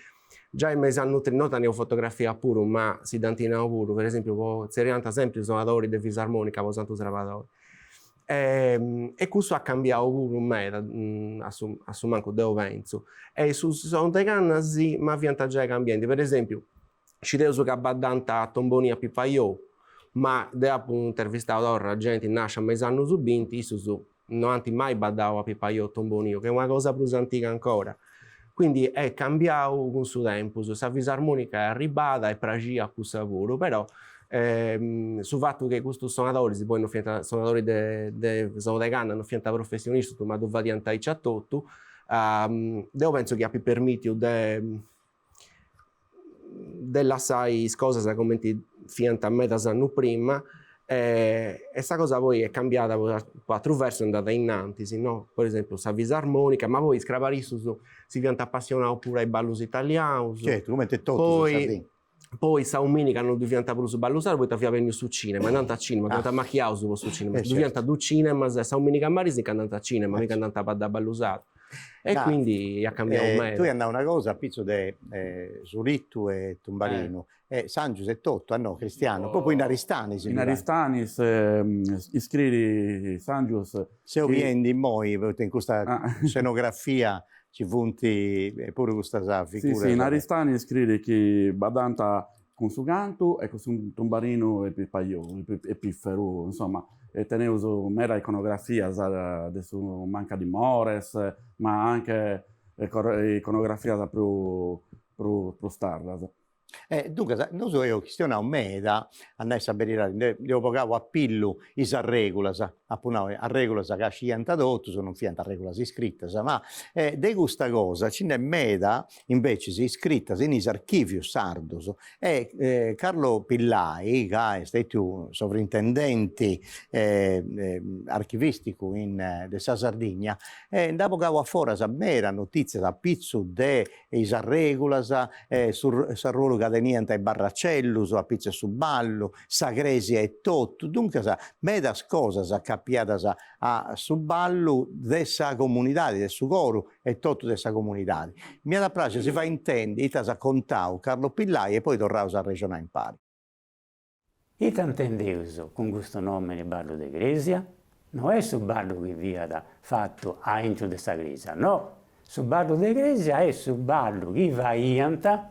giai me is annus trinta, nosu teneus fotografia puru ma si dd'ant nau puru, per esempiu po tzerriant sempri sonadori de fisarmonica po Santu Srabadori E cussu at cambiau puru meda, a su a su mancu deu pentzu. E su sonu de canna si, ma fiant giai cambiendi, per esempiu, scideus ca baddant a Tombonì a Pipaiou, ma deu apu intervistau torra genti nascia me is annus binti, issus no ant mai baddau a Pipaiou o Tombonì, ca est una cosa prus antiga ancora. Quindi est cambiau cun su tempus, sa fisarmonica est arribada e praxiat cussa puru, però su fatu chi custus sonadoris poi no fiant sonadoris de de sonu de canna, no fiant professionistas ma ddu fadiant aici a totu, deu pentzu chi apit permitiu de de lassai is cosas cumenti fiant medas annus prima e sa cosa poi est cambiada po aterus versus est andada innantis no, po esempiu sa fisarmonica, ma poi is crabarissus si fiant apassionaus puru a is ballus italianus. Certu, cumenti totus in Sardinna. Poi sa 'ominica non ddu fiant prus ballus sardus poita fiat benniu su cinema, andant a cinema, fiant amachiaus po su cinema, ddu fiant dus cinemas e sa 'ominica a mari si nc'andant a cinema, mica andant a baddai ballu sardu. E quindi iat cambiau meda. Tui as nau una cosa apitzus de Sulitu e Tumbarinu, e S'Angius etotu, a no, Cristianu, propriu in Aristanis. In Aristanis iscriri S'Angius. Seu biendi immoi, poita in custa scenografia Ci funt puru custas figuras. Si, si, in Aristanis iscriri chi baddant cun su cantu e cun su tumbarinu 'e pipaiou, 'e pifferu, insoma, e teneus meda iconografias de su Manca di Mores, ma anche iconografias prus prus tardas. E duncas, nosu eus chistionau meda, a nai sa beridadi, nd'eus bogau a pillu is arregulas, apu nau arregulas ca sciiant totus, non fiant arregulas iscritas, ma de custa cosa nci nd'est meda invecis iscritas in is archivius sardus e Carlo Pillai, ca est stetiu sovrintendenti archivisticu in de sa Sardigna, nd'at bogau a foras meda notitzias apitzus de is arregulas, s'arruolu ca teniant is barracellus apitzus 'e su ballu, sa cresia etotu, duncas medas cosas acapiadas a su ballu de sa comunidadi, de su coru etotu de sa comunidadi. M'iat a praxi a si fai intendi ita s'at contau Carlo Pillai e poi torraus a arrexonai impari. Ita intendeus cun custu nòmini ballu de crèsia? No est su ballu chi fiat fatu a intru de sa crèsia, no! Su ballu de crèsia est su ballu chi faiant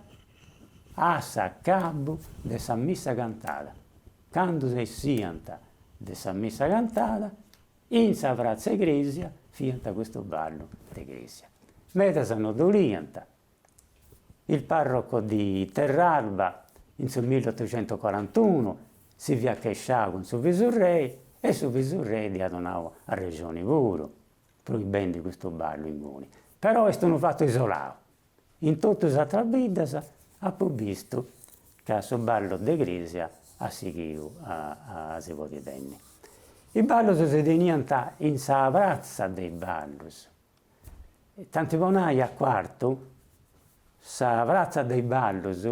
a s'acabu de sa missa cantada, candu essiant de sa missa cantada, in sa pratza 'e crèsia fiant custu ballu de crèsia. Medas no ddu 'oliant, Il parroco di Terralba in su milliotocentocorantunu si fiat chesciau cun su visurrei e su visurrei dd'iat donau arrexoni puru, proibendi custu ballu inguni. Però est unu fatu isolau. In totu is atras biddas apu bistu ca su ballu de crèsia at sighiu a si podi tenni. Is ballus si teniant in sa pratza de is ballus. Tanti po nai a Cuartu sa pratza de is ballus,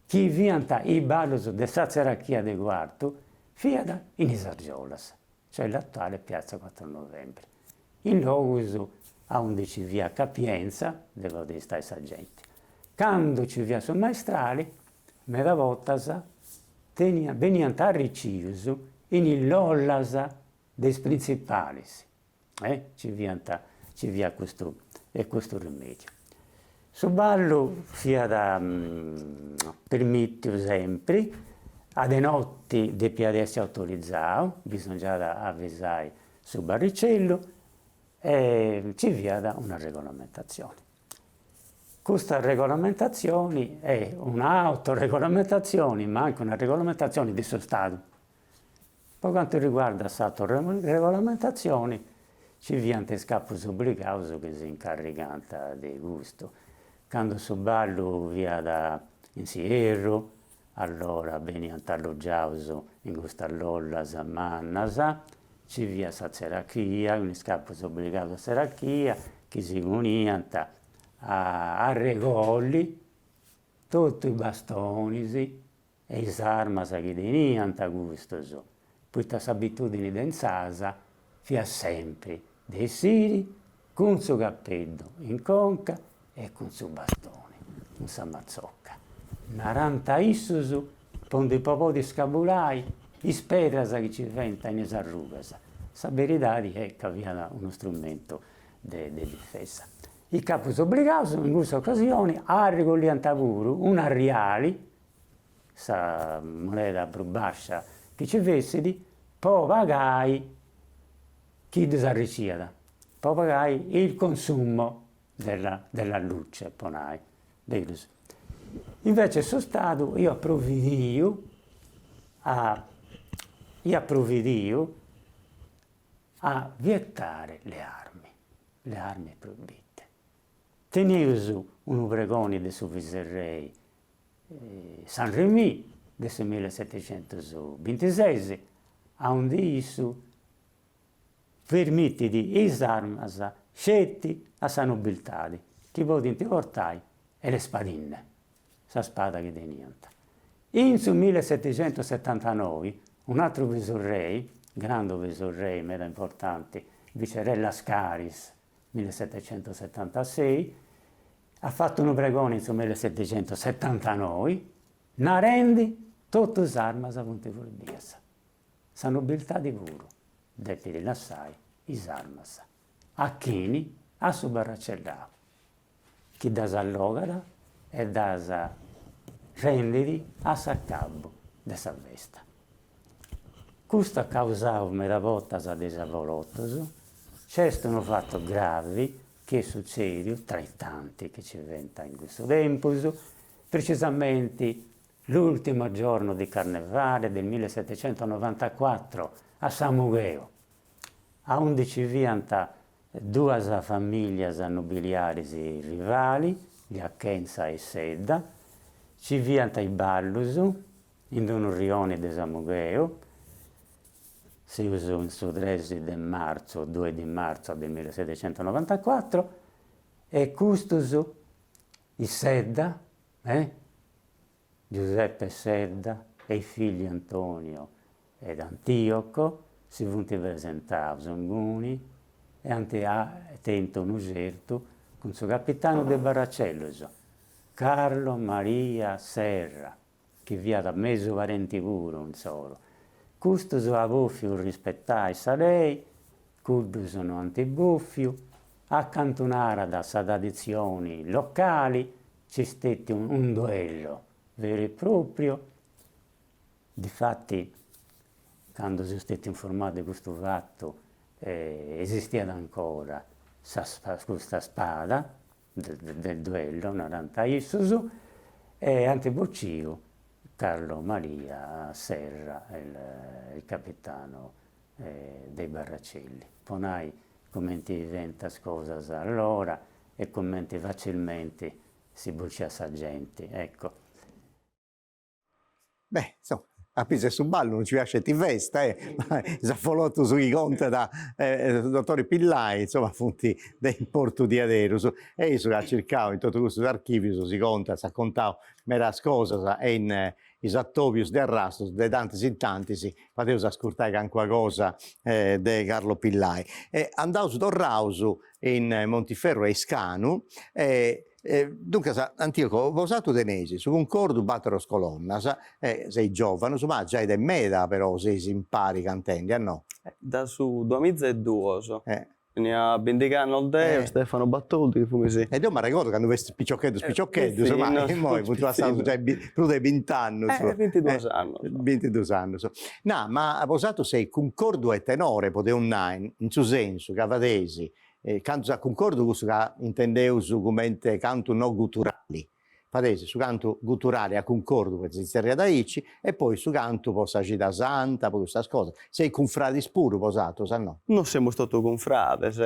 chi fiant is ballus de sa tzerachia de Cuartu, fiat in is Argiolas. cioè l'attuale piazza Quattro Novembre, in logus aundi ci fiat capienza de podi stai sa genti. Candu ci fiat su maestrali, meda bortas teniant beniant arricius in is lollas de is printzipalis, eh, ci fiant ci fiat custu custu rimediu. Su ballu fiat permìtiu sempri, a de noti depiat essi autorizau, bisongiat a avisai su barricellu e nci fiat una regolamentazioni. Custa regolamentazioni est una autoregolamentazioni ma anche una regolamentazioni de su Stadu. Po cantu riguardat s'autoregolamentazioni, ci fiant is capus obligaus chi si incarrigant de custu. Candu su ballu fiat in s'ierru, allora beniant allogiaus in custas lollas mannas, ci fiat sa tzerachia, cun is capus obligaus a tzerachia, chi si poniant a arregolli totu is bastonis e is armas chi teniant custos, poita s'abitudini de insaras fiat sempri de essiri cun su capeddu in conca e cun su bastoni, cun sa matzocca. Narant issus po ndi po podi scabulai is pedras chi ci fiant in is arrugas. Sa beridadi est ca fiat unu strumentu de difesa. Is capus obligaus in cussa ocasioni arregolliant puru un'arriali sa moneda prus bascia chi ci fessit, po pagai chi ddus arriciat, po pagai il consumo della della luce, po nai, berus. Invece su Stadu iat provvidiu a iat provvidiu a vietare le armi, le armi proibite. Teneus unu pregoni de su viserrei Saint Remy de su millesetixentusbintises, aundi issu permitit is armas sceti a sa nobiltadi, chi podint portai e le spadine, sa spada chi teniant. In su millesetixentussetantanoi un'atru visurrei, grandu visurrei meda importanti, viceré Lascaris, millesetixentussetantasei, at fatu unu pregoni in su millesetixentussetantanoi narendi totu is armas funt proibias, sa nobiltadi puru depit lassai is armas a chini? A su barracellau chi ddas allogat e ddas rendit a s'acabu de sa festa. Custu at causau meda bortas de is avolotus, nc'est unu fatu gravi chi est sutzediu, tra i tanti chi ci fiant in cussu tempus, precisamenti l'ultimo giorno di carnevale del millesettecentonovantaquattro a Samugheo, aundi ci fiant duas familias nobiliaris rivali, gli Achenza e i Sedda, ci fiant is ballus in unu rioni de Samugheo, seus in su tres de marzu, due di marzo del millesettecentonovantaquattro, e custus, is Sedda, eh, Giuseppe Sedda e i figli Antonio ed Antioco si funt presentaus inguni e ant tentu unu certu cun su capitanu de Barracellus, Carlo Maria Serra, chi fiat mesu parenti puru insoru. Custus ant bòfiu rispetai sa lei, cuddus no ant bòfiu, a cantu narat sa traditzioni locali nc'est stètiu un duello vero e proprio, difati candu seu stètiu informau de custu fatu esistiat ancora sa custa spada del duello, narant issus, e ant bociu Carlo Maria Serra, il capitano dei Barracelli. Po nai cumenti fiant is cosas allora. e cumenti facilmenti si bociat sa genti, ecco. Beh, insoma, a pitzus 'e su ballu non nci fiat sceti festa, eh, ma is avolotus chi contat su dottori Pillai, insoma, funt de importu diaderus. E issu ca at circau in totu custus archivius si contat, s'at contau medas cosas e in is atobius de arrastus de tantis in tantis fadeus ascurtai calincuna cosa de Carlo Pillai. E andaus torraus in Montiferru e Iscanu e duncas Antioco bosatrus teneis su cuncordu Bateros Colonnas e seis giovanus ma giai de meda però seis impari cantendi a no? Da su duamiza e duos Tenia bindig'annos deo, Stefano Battoldi, chi fumis. E deu m'arregordu candu festis piciocheddus piciocheddus, ma immoi funt passaus giai prus de bint'annus. Bintiduus annus. Bintiduus annus. Na, ma bosatrus seis cuncordu e tenore, podeus nai, in su sensu ca fadeis cantus a cuncordu cussu ca intendeus cumenti cantu no guturali Fadeis su cantu guturali a cuncordu, poita si zerriat aici, e poi su cantu po sa Cida Santa, po custas cosas. Seis cunfradis puru bosatrus, a no? No semus totu cunfrades.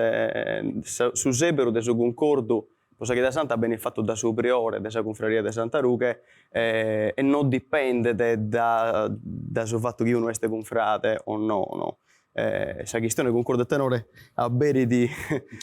Su seberu de su cuncordu po sa Chida Santa benit fatu da su priore de sa cunfraria de Santa Rughe e no dipendet da su fatu chi unu est cunfrade o nono. Sa chistione cuncordu e tenore aberit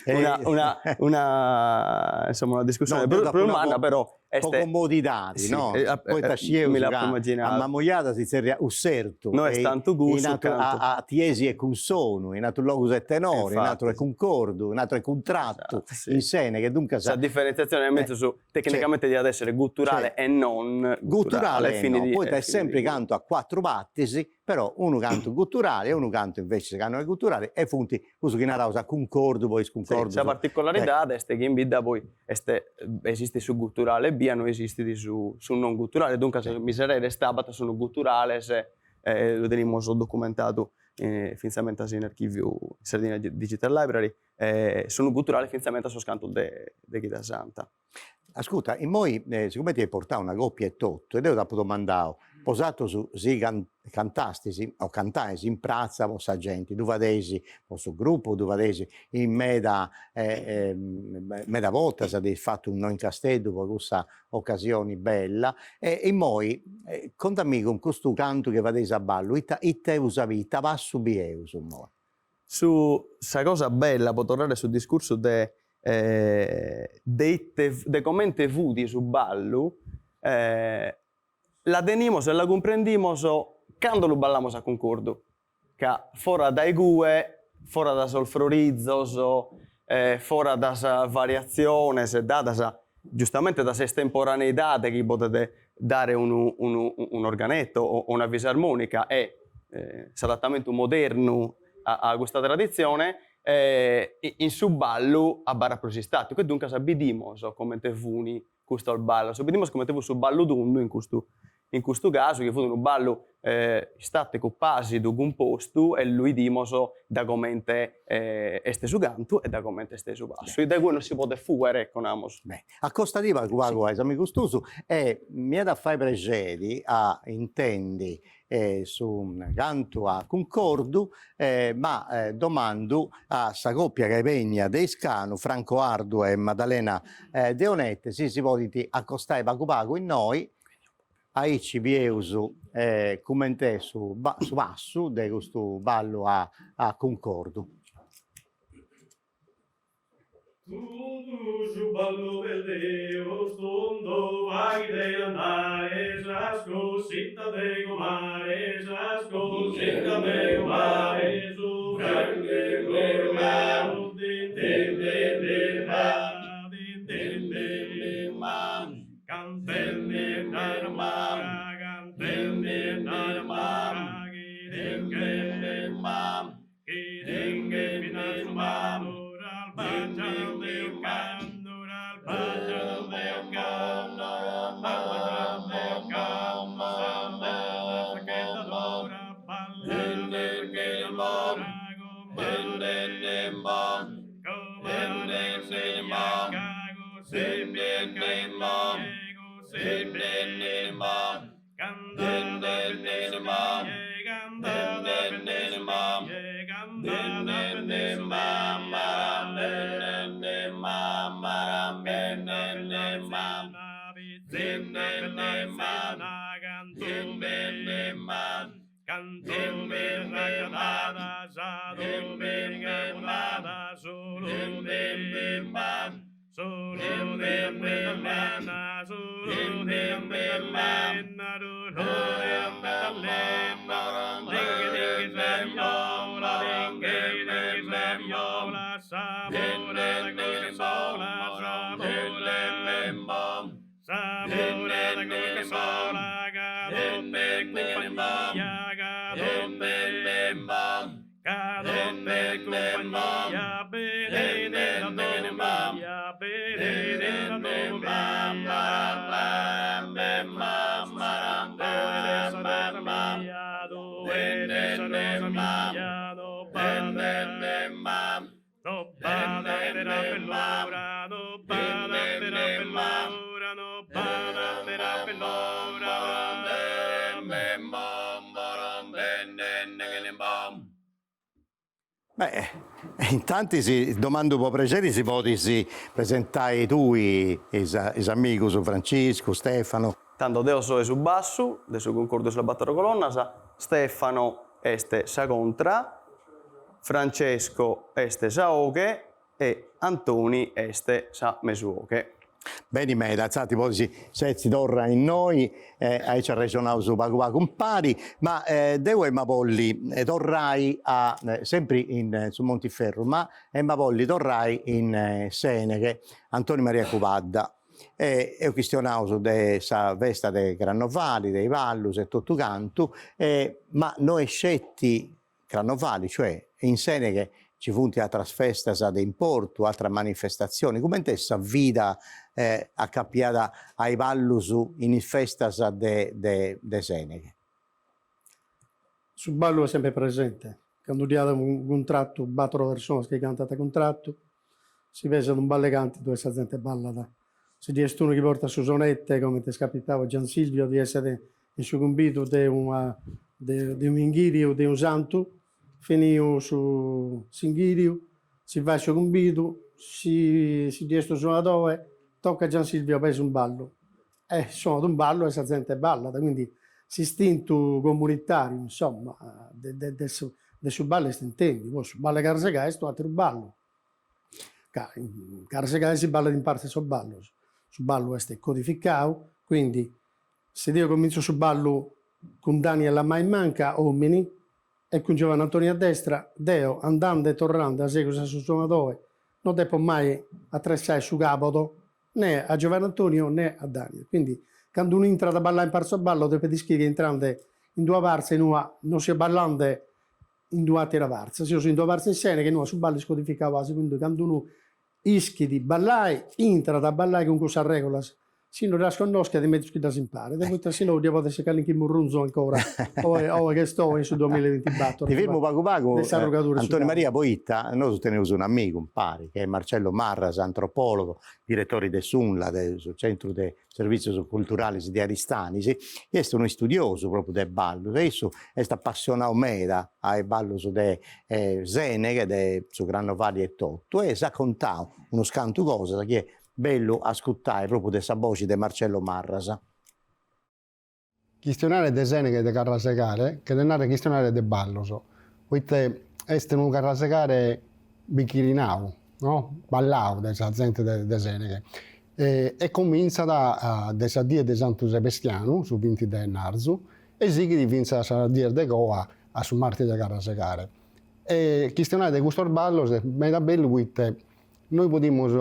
una una una insomma una discussione prus prus manna però est Po comodidadi no poita scieus ca a Mamoiada si zerriat ussertu no est tantu cussu cantu a Tiesi est cunsonu in aterus logus est tenore in aterus est cuncordu in aterus est cuntrattu in Seneghe duncas Sa differentziatzione est menzus tecnicamente diat essere guturale e non guturale e no poita est sempri cantu a cuatru partis Però unu cantu guturali e unu cantu invecias ca no est guturali e funt cussu chi naraus a cuncordu po is cuncordus. Sa particolaridade est chi in bidda poi est esistit su guturale ebbia, no esistit su su non guturale, duncas Miserere e Stabat sun guturales e lu tenimus documentadu fintzamentas in archiviu in Sardinia Digital Library, sun guturales fintzamentas sos cantos de de Chida Santa. Ascurta, immoi sigumenti eis portau una copia etotu e deu t'apu domandau, bosatrus si cantastis o cantais in pratza po sa genti, ddu fadeis po su gruppu, ddu fadeis in meda meda bortas, dd'eis fatu innoi in Casteddu po cussa ocasioni bella e immoi contamì cun custu cantu chi fadeis a ballu ita ita eus a biri, ita passu bieus immoi? Su sa cosa bella, po torrare a su discursu de de ite de comente fut su ballu, la tenimos e la cumprendimos cando lu ballamos a cuncordu, ca fora dae cue, fora da sos frorizos, fora da sas variatziones dadas giustamente da s'estemporaneidade chi podet dare unu unu un'organetto o una fisarmonica e s'adattamentu modernu a a custa traditzione in su ballu abarrat prus istaticu e duncas bidimos comente fun custos ballos, bidimos comente fut su ballu tundu in custu in custu casu chi fut unu ballu istaticu, pàsidu, cumpostu e lu 'idimos da comente est su cantu e da comente est su passu e dae cue non si podet fùere, ecco, namos. Beh, acostadì pagu pagu a is amigus tuus e m'iat a fai prexeri a intendi su cantu a cuncordu ma domandu a sa coppia ca est bènnia de Iscanu, Franco Ardu e Maddalena Deonette, si si podint acostai pagu pagu innoi Aici bieus cument'est su su passu de custu ballu a a cuncordu. Tundu su ballu perdeus tundu faghide andare sas cositas de comare sas cositas de comare su grande coro meu din din din din da din din din din Cantende na cantende na Beh, intantis domandu po prexeri si podis presentai tui is is amigus Franciscu, Stefano. Tando deo soe su bassu de su Cuncordu de sas Battoro Colonnas, Stefano est sa contra, Francesco est sa 'oghe e Antoni est sa mesu 'oghe. Beni meda, insaras ti podis setzi torra innoi e aici arrexonaus pagu pagu impari, ma deu emu a bolli torrai a, sempri in su Montiferru, ma emu a bolli torrai in Seneghe, Antoni Maria Cubadda, e eus chistionaus de sa festa de Crannovali, de is ballus e totu cantu, ma no est sceti Crannovali, cioè in Seneghe ci funt atras festas de importu, atras manifestatzionis, cumenti est sa vida acapiada a is ballus in is festas de de Seneghe? Su ballu est sempre presente, candu ddi at unu cuntratu, batoro personas chi cantant a cuntratu, si pesat unu ball'e cantidu e sa zente ballat. Si ddi est unu chi portat su sonete, comente est capitau a Gian Silvio di essere in su cumbidu de una de un'inghiriu de unu santu, finiu su s'inghiriu, si fait su cumbidu, si si ddi est unu sonadore, tocat Gian Silvio pesa unu ballu e sonat unu ballu e sa zente ballat, quindi s'istintu comunitariu insomma de de de su de su ballu est intendiu, poi su ballu 'e carrasegare est u'ateru ballu ca in carrasegare si ballat in parte sos ballos, su ballu est codificau, quindi Si deo comintzo su ballu cun Daniel a manu manca, omini, e cun Giovanni Antonio a destra, deo, andande e torrande a segus a su sonadore, no depo mai atressare su cabodo ne a Giovanni Antonio ne a Daniel. Quindi, cando unu intrat a ballare in sos ballos depet ischire chi intrande in d'una partza in ua no seus ballande in d'una atera partza, seus in d'una partza in Seneghe in ua su ballu est codificadu asi, quindi cando unu ischit ballai, intrat a ballai cun cussas regulas, si no ddas connoschet est mezus chi ddas imparet, poita si no ddi podet esser callinchi murrunzu ancora, oe oe ch'est oe in su duamilla e bintibattor. Ti firmu pagu pagu, De s'arrugadura 'e su Antoni cabu. Maria, poita nosu teneus un'amigu impari, chi est Marcello Marras, antropologo, diretori de s'UNLA, de su Centru de Servìtzius Culturalis de Aristanis, chi est unu istudiosu propriu de ballus e issu est apassionau meda a is ballus de Seneghe, de su Crannovali e totu e s'at contau unus cantu cosas chi est bellu ascurtai propriu de sa boxi de Marcello Marras. Chistionare de Seneghe de carrasegare cheret narrer chistionare de ballos, poite est unu carrasegare bichirinau, no, ballau dae sa zente de Seneghe e comintzat de sa die de Santu Sebastianu, su binti de 'ennarzu, e sighit fintzas a sas dies de coa a su martis de carrasegare. E chistionare de custos ballos est meda bellu poite nois podimus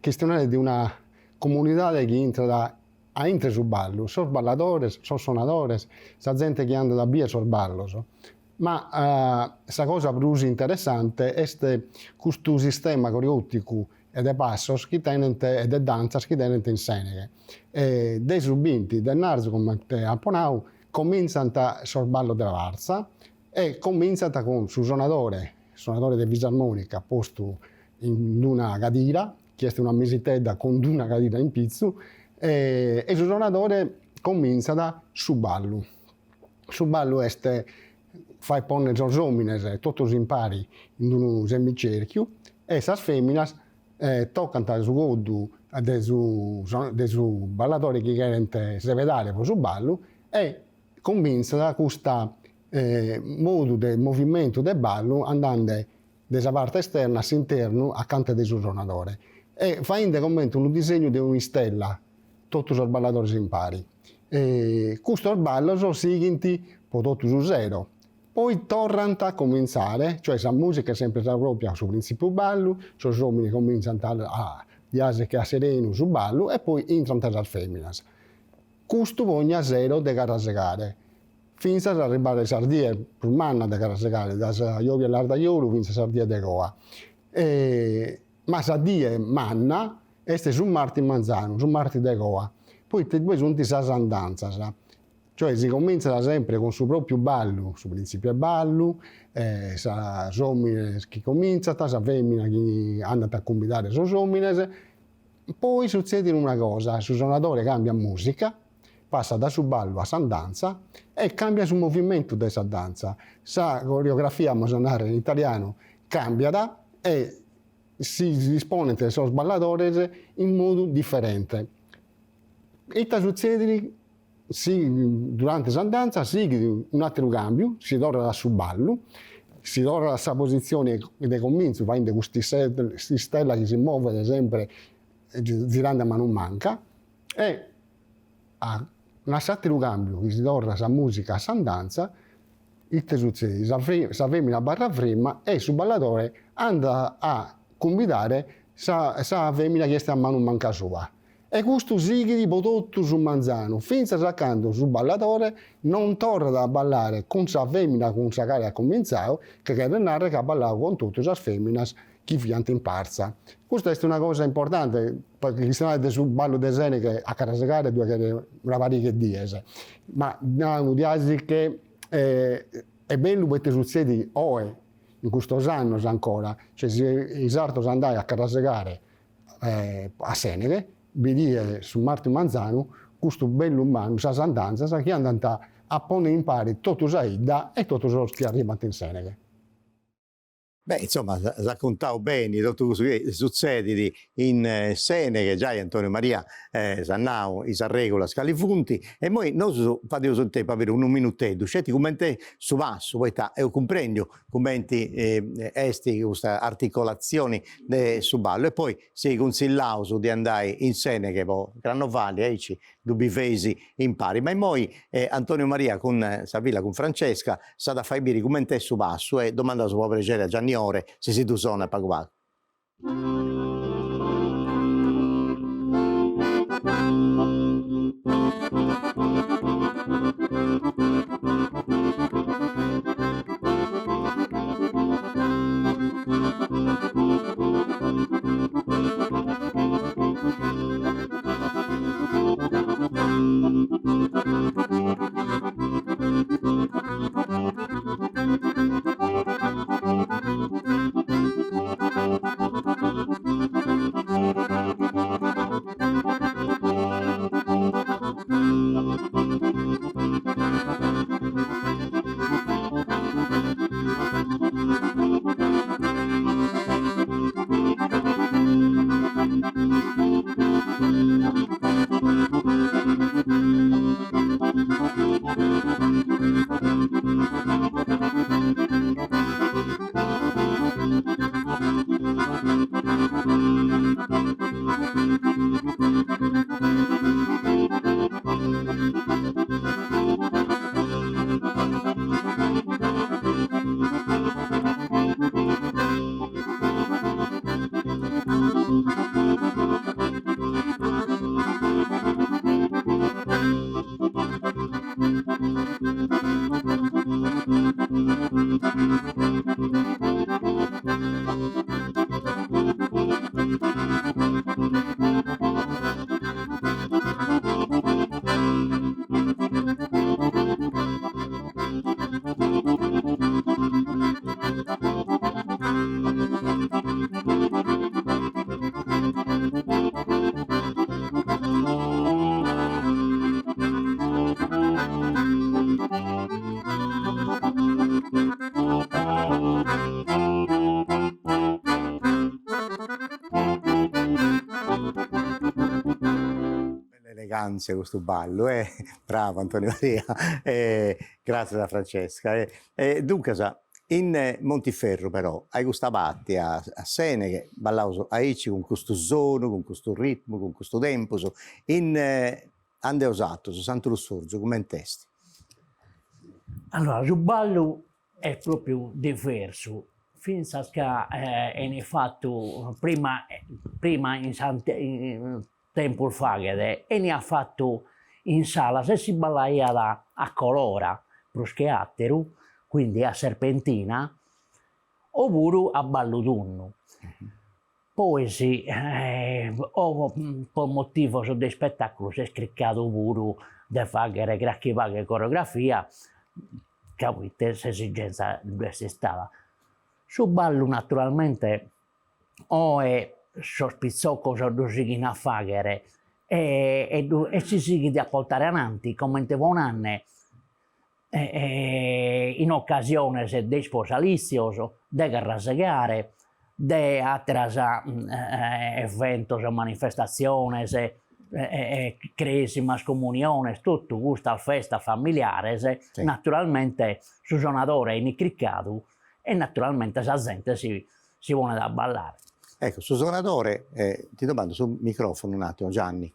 chistionare de una comunidade chi intrat A intre su ballu, sos balladores, sos sonadores, sa zente chi andat a bier sos ballos. Ma sa cosa prus interessante est custu sistema coreòticu e de passos chi tenent e de dantzas chi tenent in Seneghe. De su binti de 'ennarzu, comente apo nau, comintzant sos ballos de partza e comintzant cun su sonadore, sonadore de fisarmonica postu in una cadira, chi est una mesitedda cun d'una cadira in pitzu, e su sonadore comintzat su ballu. Su ballu est fait ponner sos omines totus impari in unu semicerchiu e sas feminas tocant su coddu de su de su balladore chi cherent sebedare pro su ballu e comintzat custa modu de movimentu de ballu andende de sa parte esterna a s'internu acanta de su sonadore e fainde comente unu disegnu de un'istella totu sos balladores impari. Custos ballos sighint po totu su sero, poi torrant a comintzare, cioè sa musica est sempre sa propria, su printzipiu ballu, sos omines comintzant a diasi che a serenu su ballu e poi intrant sas feminas. Custu po ogna sero de carrasegare, fintzas a arribbare sas dies prus mannas de carrasegare, dae sa Giòbia Lardajolu fintzas a sas dies de coa. Ma sa die manna est su martis manzanu, su martis de coa, poite ddue sunt sas andantzas, cioè si comintzat sempre cun su propriu ballu, su printzipiu 'e ballu, sos omines chi comintzant, sa femina chi andat a cumbidare sos omines, poi sutzedit una cosa, su sonadore cambiat musica, passat da su ballu a s'andantza e cambiat su movimentu de sa dantza, sa coreografia, amus a narrer in italianu, cambiat e si disponent sos balladores in modu diferente. Ita sutzedit si durante s'andantza sighit un'ateru cambiu, si torrat a su ballu, si torrat a sa positzione de comintzu faende custa istella chi si movet sempre zirende a manu manca e a s'ateru cambiu chi si torrat sa musica a s'andantza Ite sutzedit? Sa sa femina abarrat frima e su balladore andat a cumbidare sa sa femina chi est a manu manca sua. E custu sighit po totu su manzanu, fintzas a cando su balladore non torrat a ballare cun sa femina cun sa cale at comintzau, chi cheret narrer chi at ballau cun totu sas feminas chi fiant in partza. Custa est una cosa importante, po chistionare de su ballu de Seneghe a carrasegare ddue cheret una pariga 'e dies, ma nau diasi che est bellu poite sutzedit oe, in custos annos ancora, cioè si is sardos andai a carrasegare a Seneghe, bidies su martis manzanu custu bellu mannu, sas andanzas chi andant a ponni impari totu sa 'idda e totu sos chi arribant in Seneghe. Beh, insoma, s'at contau beni totu cussu chi sutzedit in Seneghe, giai Antonio Maria s'at nau is arregulas cali funt, e immoi nosu fadeus in tempus a biri unu minuteddu, sceti cumenti est su passu, poita eus cumprendiu cumenti est custa articolatzioni de su ballu e poi si cunsillaus de andai in Seneghe po Crannovali, aici ddu biveis impari. Ma immoi Antonio Maria cun sa filla, cun Francesca, s'at a fai biri cumenti est su passu e domandaus po prexeri a Gianni Ore si si ddu sonat pagu pagu. elegàntzia custu ballu, eh, bravu Antonio Maria, e gràtzias a Francesca. E duncas, in Montiferru però, a custa parti, a Seneghe, ballaus aici cun custu sonu, cun custu ritmu, cun custu tempus, in ande 'osatrus, Santu Lussurgiu, cument'est? Allora, su ballu est propriu diversu, fintzas ca 'enit fatu prima prima in sa tempus faghet 'eniat fatu in salas e si ballaiat a colora prus che ateru, quindi a serpentina, opuru a ballu tundu. Pois o po motivos de ispetàculu s'est cricadu puru de fàghere carchi pagu 'e coreografia, ca poite s'esigenza ddu est istada. Su ballu naturalmente oe sos pitzocos ddu sighin a fàghere e e ddu e si sighit a portare ananti comente po nai in ocasiones de isposalìtzios, de carrasegare, de àteras eventos, manifestatziones, crèsimas, comuniones, totu custas festas familiares, naturalmente su sonadore 'enit cricadu e naturalmente sa zente si si ponet a ballare. Ecco, su sonadore, ti domando su microfono un attimo Gianni,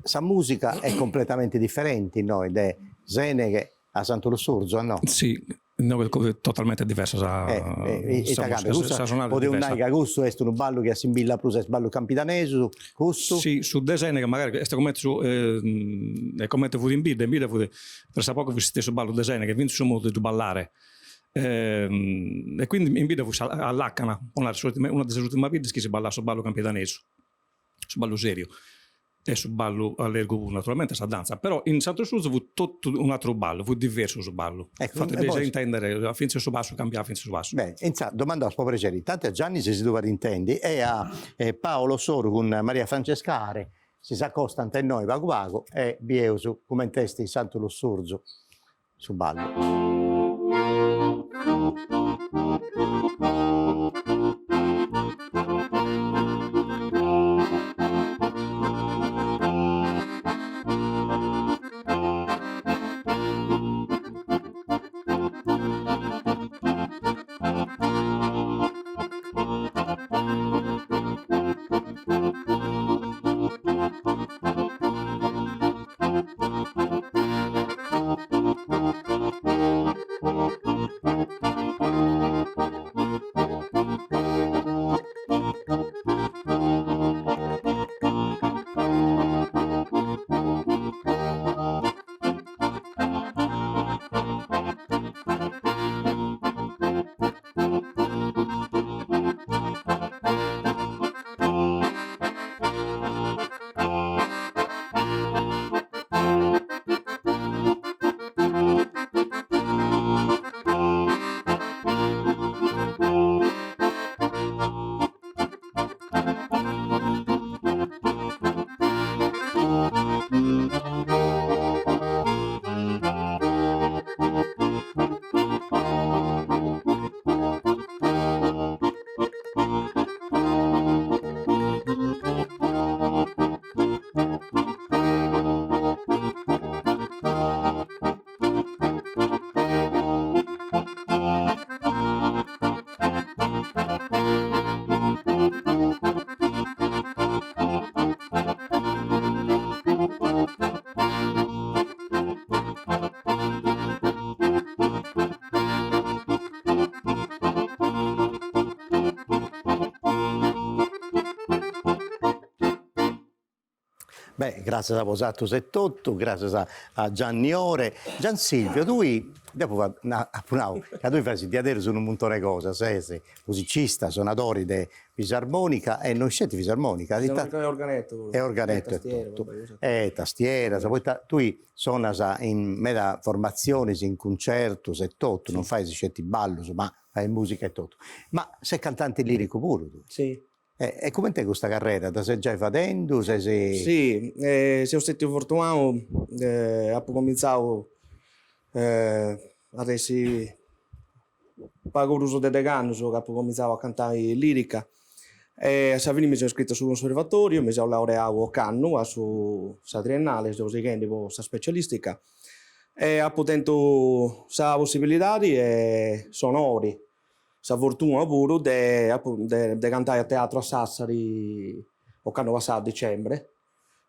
sa musica est completamente differenti innoi de Seneghe a Santu Lussurzu, o no? Si, inoghe est totalmente diversa sa Ita cambiat? Custa, podeus nai ca cussu est unu ballu chi assimbillat prus a is ballus campidanesus, custu? Si, su de Seneghe magari est comente su est comente fut in bidda, in bidda fut pressappoco fut s'istessu ballu de Seneghe, finzas su modu de ddu ballare E quindi in bidda fut a lacana, po narrer, una de sas urtimas biddas chi si ballat su ballu campidanesu, su ballu seriu e su ballu allegru puru naturalmente sa danza, però in Santu Lussurzu fut totu un'ateru ballu, fut diversu su ballu, infati dd'eis a intendere finzas su passu cambiat finzas su passu. Beni, insaras domandaus po prexeri intanti a Gianni si si ddu fait intendi e a Paolo Soru cun Maria Francesca Are si s'acostant a innoi pagu pagu e bieus cument'est in Santu Lussurzu Su ballu. Beh, gràtzias a bosatrus etotu, gràtzias a Gianni Ore. Gian Silvio, tui, deu apu apu nau ca tui fais diaderus unu muntoni 'e cosas, ses musicista, sonadori de fisarmonica e non sceti fisarmonica, e organetto puru. E organetto etotu. E tastieras, poita tui sonas in meda formatzionis, in cuncertus e totu, non fais sceti ballus, ma fais musica e totu. Ma ses cantanti liricu puru tui. Si. E coment'est custa carrera? Dda ses giai fadendu? Ses. Si, seu stetiu fortunau, apu cumintzau at essi pagu prus de deg'annus ca apu cumintzau a cantai lirica. E a sa fini mi seu iscritu a su conservatoriu, mi seu laureau ocannu a su sa triennale, seu sighendi po sa specialistica e apu tentu sa possibilidadi e s'onori, sa fortuna puru de apu de cantai a teatru a Sassari ocannu passau a dicembre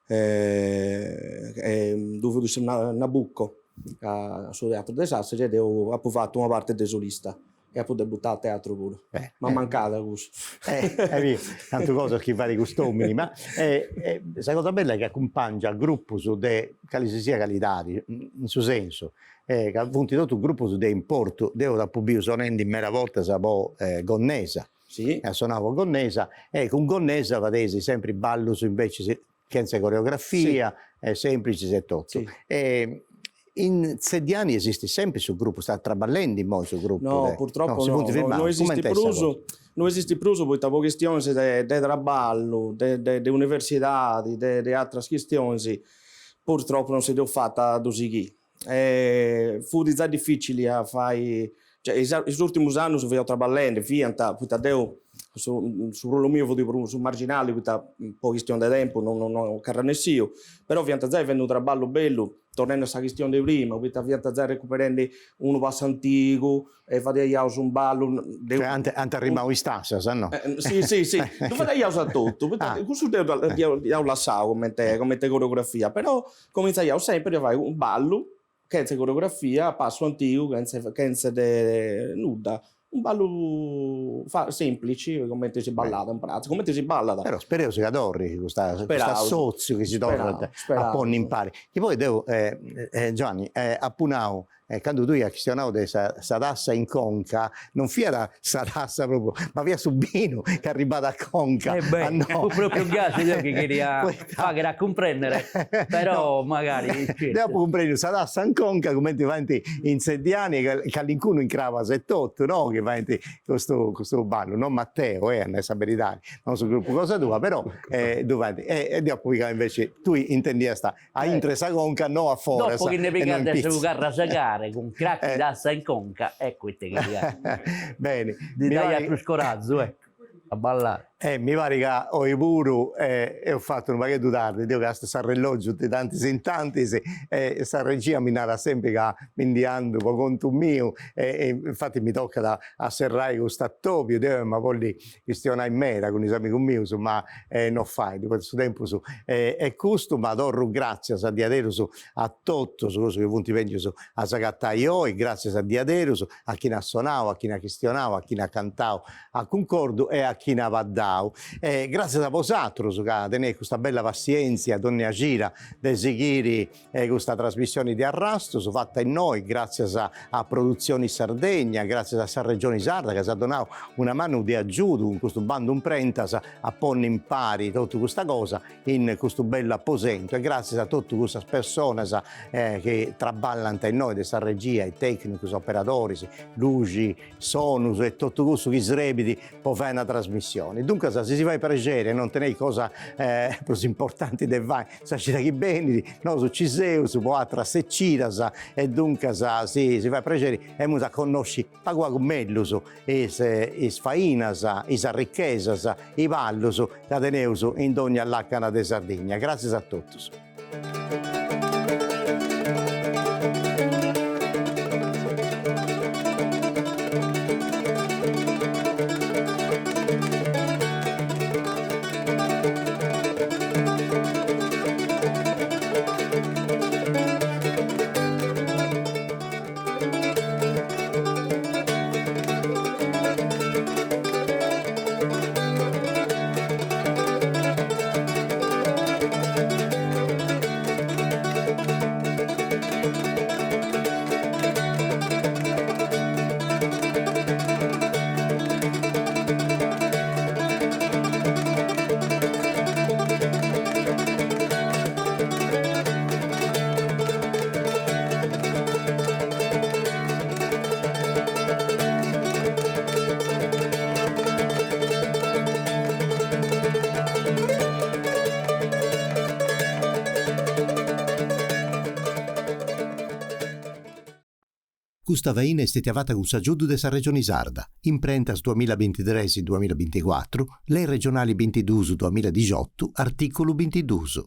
e ddu fut su Nabucco a su teatru de Sassari e deu apu fatu una parti de solista e apu debutau a teatru puru. M'ammancàt cussu. Hai biu cantu cosas chi fait cust'omini, ma sa cosa bella est chi acumpangiat grupus de cali si siat calidadi, in su sensu ca funt totus grupus de importu, deu t'apu biu sonendi meda bortas po Gonnesa, as sonau po Gonnesa e cun Gonnesa fadeis sempri ballus invecis chentza coreografia, semplicis e totu. E in Tzeddiani esistit sempri su gruppu, stat traballendi immoi su gruppu? No, purtroppo no, no esistit prus, no esistit prus poita po chistionis de de traballu, de de universidadi, de de ateras chistionis, purtroppo non si dd'eus fata a ddu sighì. E fut giai dificili a fai, cioè is urtimus annus fiaus traballendi, fiant, poita deu su su ruolu miu fut prus marginali poita po chistioni de tempus non non nc'arrennessiu, però fiant giai fendi unu traballu bellu, torrendi a sa chistioni de prima, poita fiant giai recuperendi unu passu antigu e fadiaiaus unu ballu de Cioè ant ant arrimau is tassas, no? Si si si, ddu fadiaiaus a totu, poita cussu deu dd'iaus lassau comente comente coreografia, però Comintzaiaus sempri a fai unu ballu chentza coreografia, passu antigu, chentza chentza de nudda, unu ballu semplici comente si ballat in pratza, comente si ballat. Però spereus ca torrit custa cust'assotziu chi si torrat a ponni impari. Chi poi deu Giovanni apu nau E candu tui as chistionau de sa sa tassa in conca, non fiat sa tassa propriu, ma fiat su binu chi arribàt a conca. E beh, no. Fut propriu gasi deo chi cheria fagher a cumprendere, però magari. Deo apu cumprendiu sa tassa in conca cumenti faint in Tzeddiani e calincunu in Crabas etotu, no, chi faint custu custu ballu, non Matteo, a nai sa beridadi, non su gruppu cosa tua, però ddu faint. E deo apu pigau inveci, tui intendiast A intre sa conca, no a foras. Dopo chi nde pigat su carrasegare cun cracchi tassa in conca, ecco ite cheriat. Beni. Ddi daiat prus corazu, ecco, a ballare. E mi parit ca oi puru eus fatu unu pagheddu tardi, deu càstiu s'arrellogiu de tantis in tantis e sa regia mi narat sempri ca mi ndi andu po contu miu e infati mi tocat a serrai cust'atobiu, deu emu a bolli chistionai meda cun is amigus mius, ma no fait, poita su tempus est custu, ma torru gràtzias diaderus a totus cussus chi funt bennius a s'agatai oi, gràtzias diaderus a chini at sonau, a chini at chistionau, a chini at cantau a cuncordu e a chini at baddau. E gràtzias a bosatrus ca teneis custa bella passièntzia dònnia cida de sighiri custa trasmissioni de Arrastus, fata innoi gràtzias a Produzioni Sardegna, gràtzias a sa Regioni Sarda ca s'at donau una manu de agiudu cun custu bandu imprentas a ponni impari totu custa cosa in custu bellu aposentu e gràtzias a totu cussas personas chi traballant innoi de sa regia, is tecnicus, operadoris, luxi, sonus e totu cussu chi srebit po fai una trasmissioni. Duncas si si fait prexeri e non teneis cosa prus importanti de fai sa cida chi benit, nosu ci seus po atras ses cidas e duncas si si fait prexeri emus a connosci pagu pagu mellus is is fainas, is arrichesas, is ballus ca teneus in dogna lacana de Sardigna. Gratzias a totus. Custa faina est stètia fata cun s'agiudu de sa Regioni Sarda, imprentas duamilla bintitres duamilla binticuatru, lei regionali bintiduus duamilla dixiotu, artìculu bintiduus.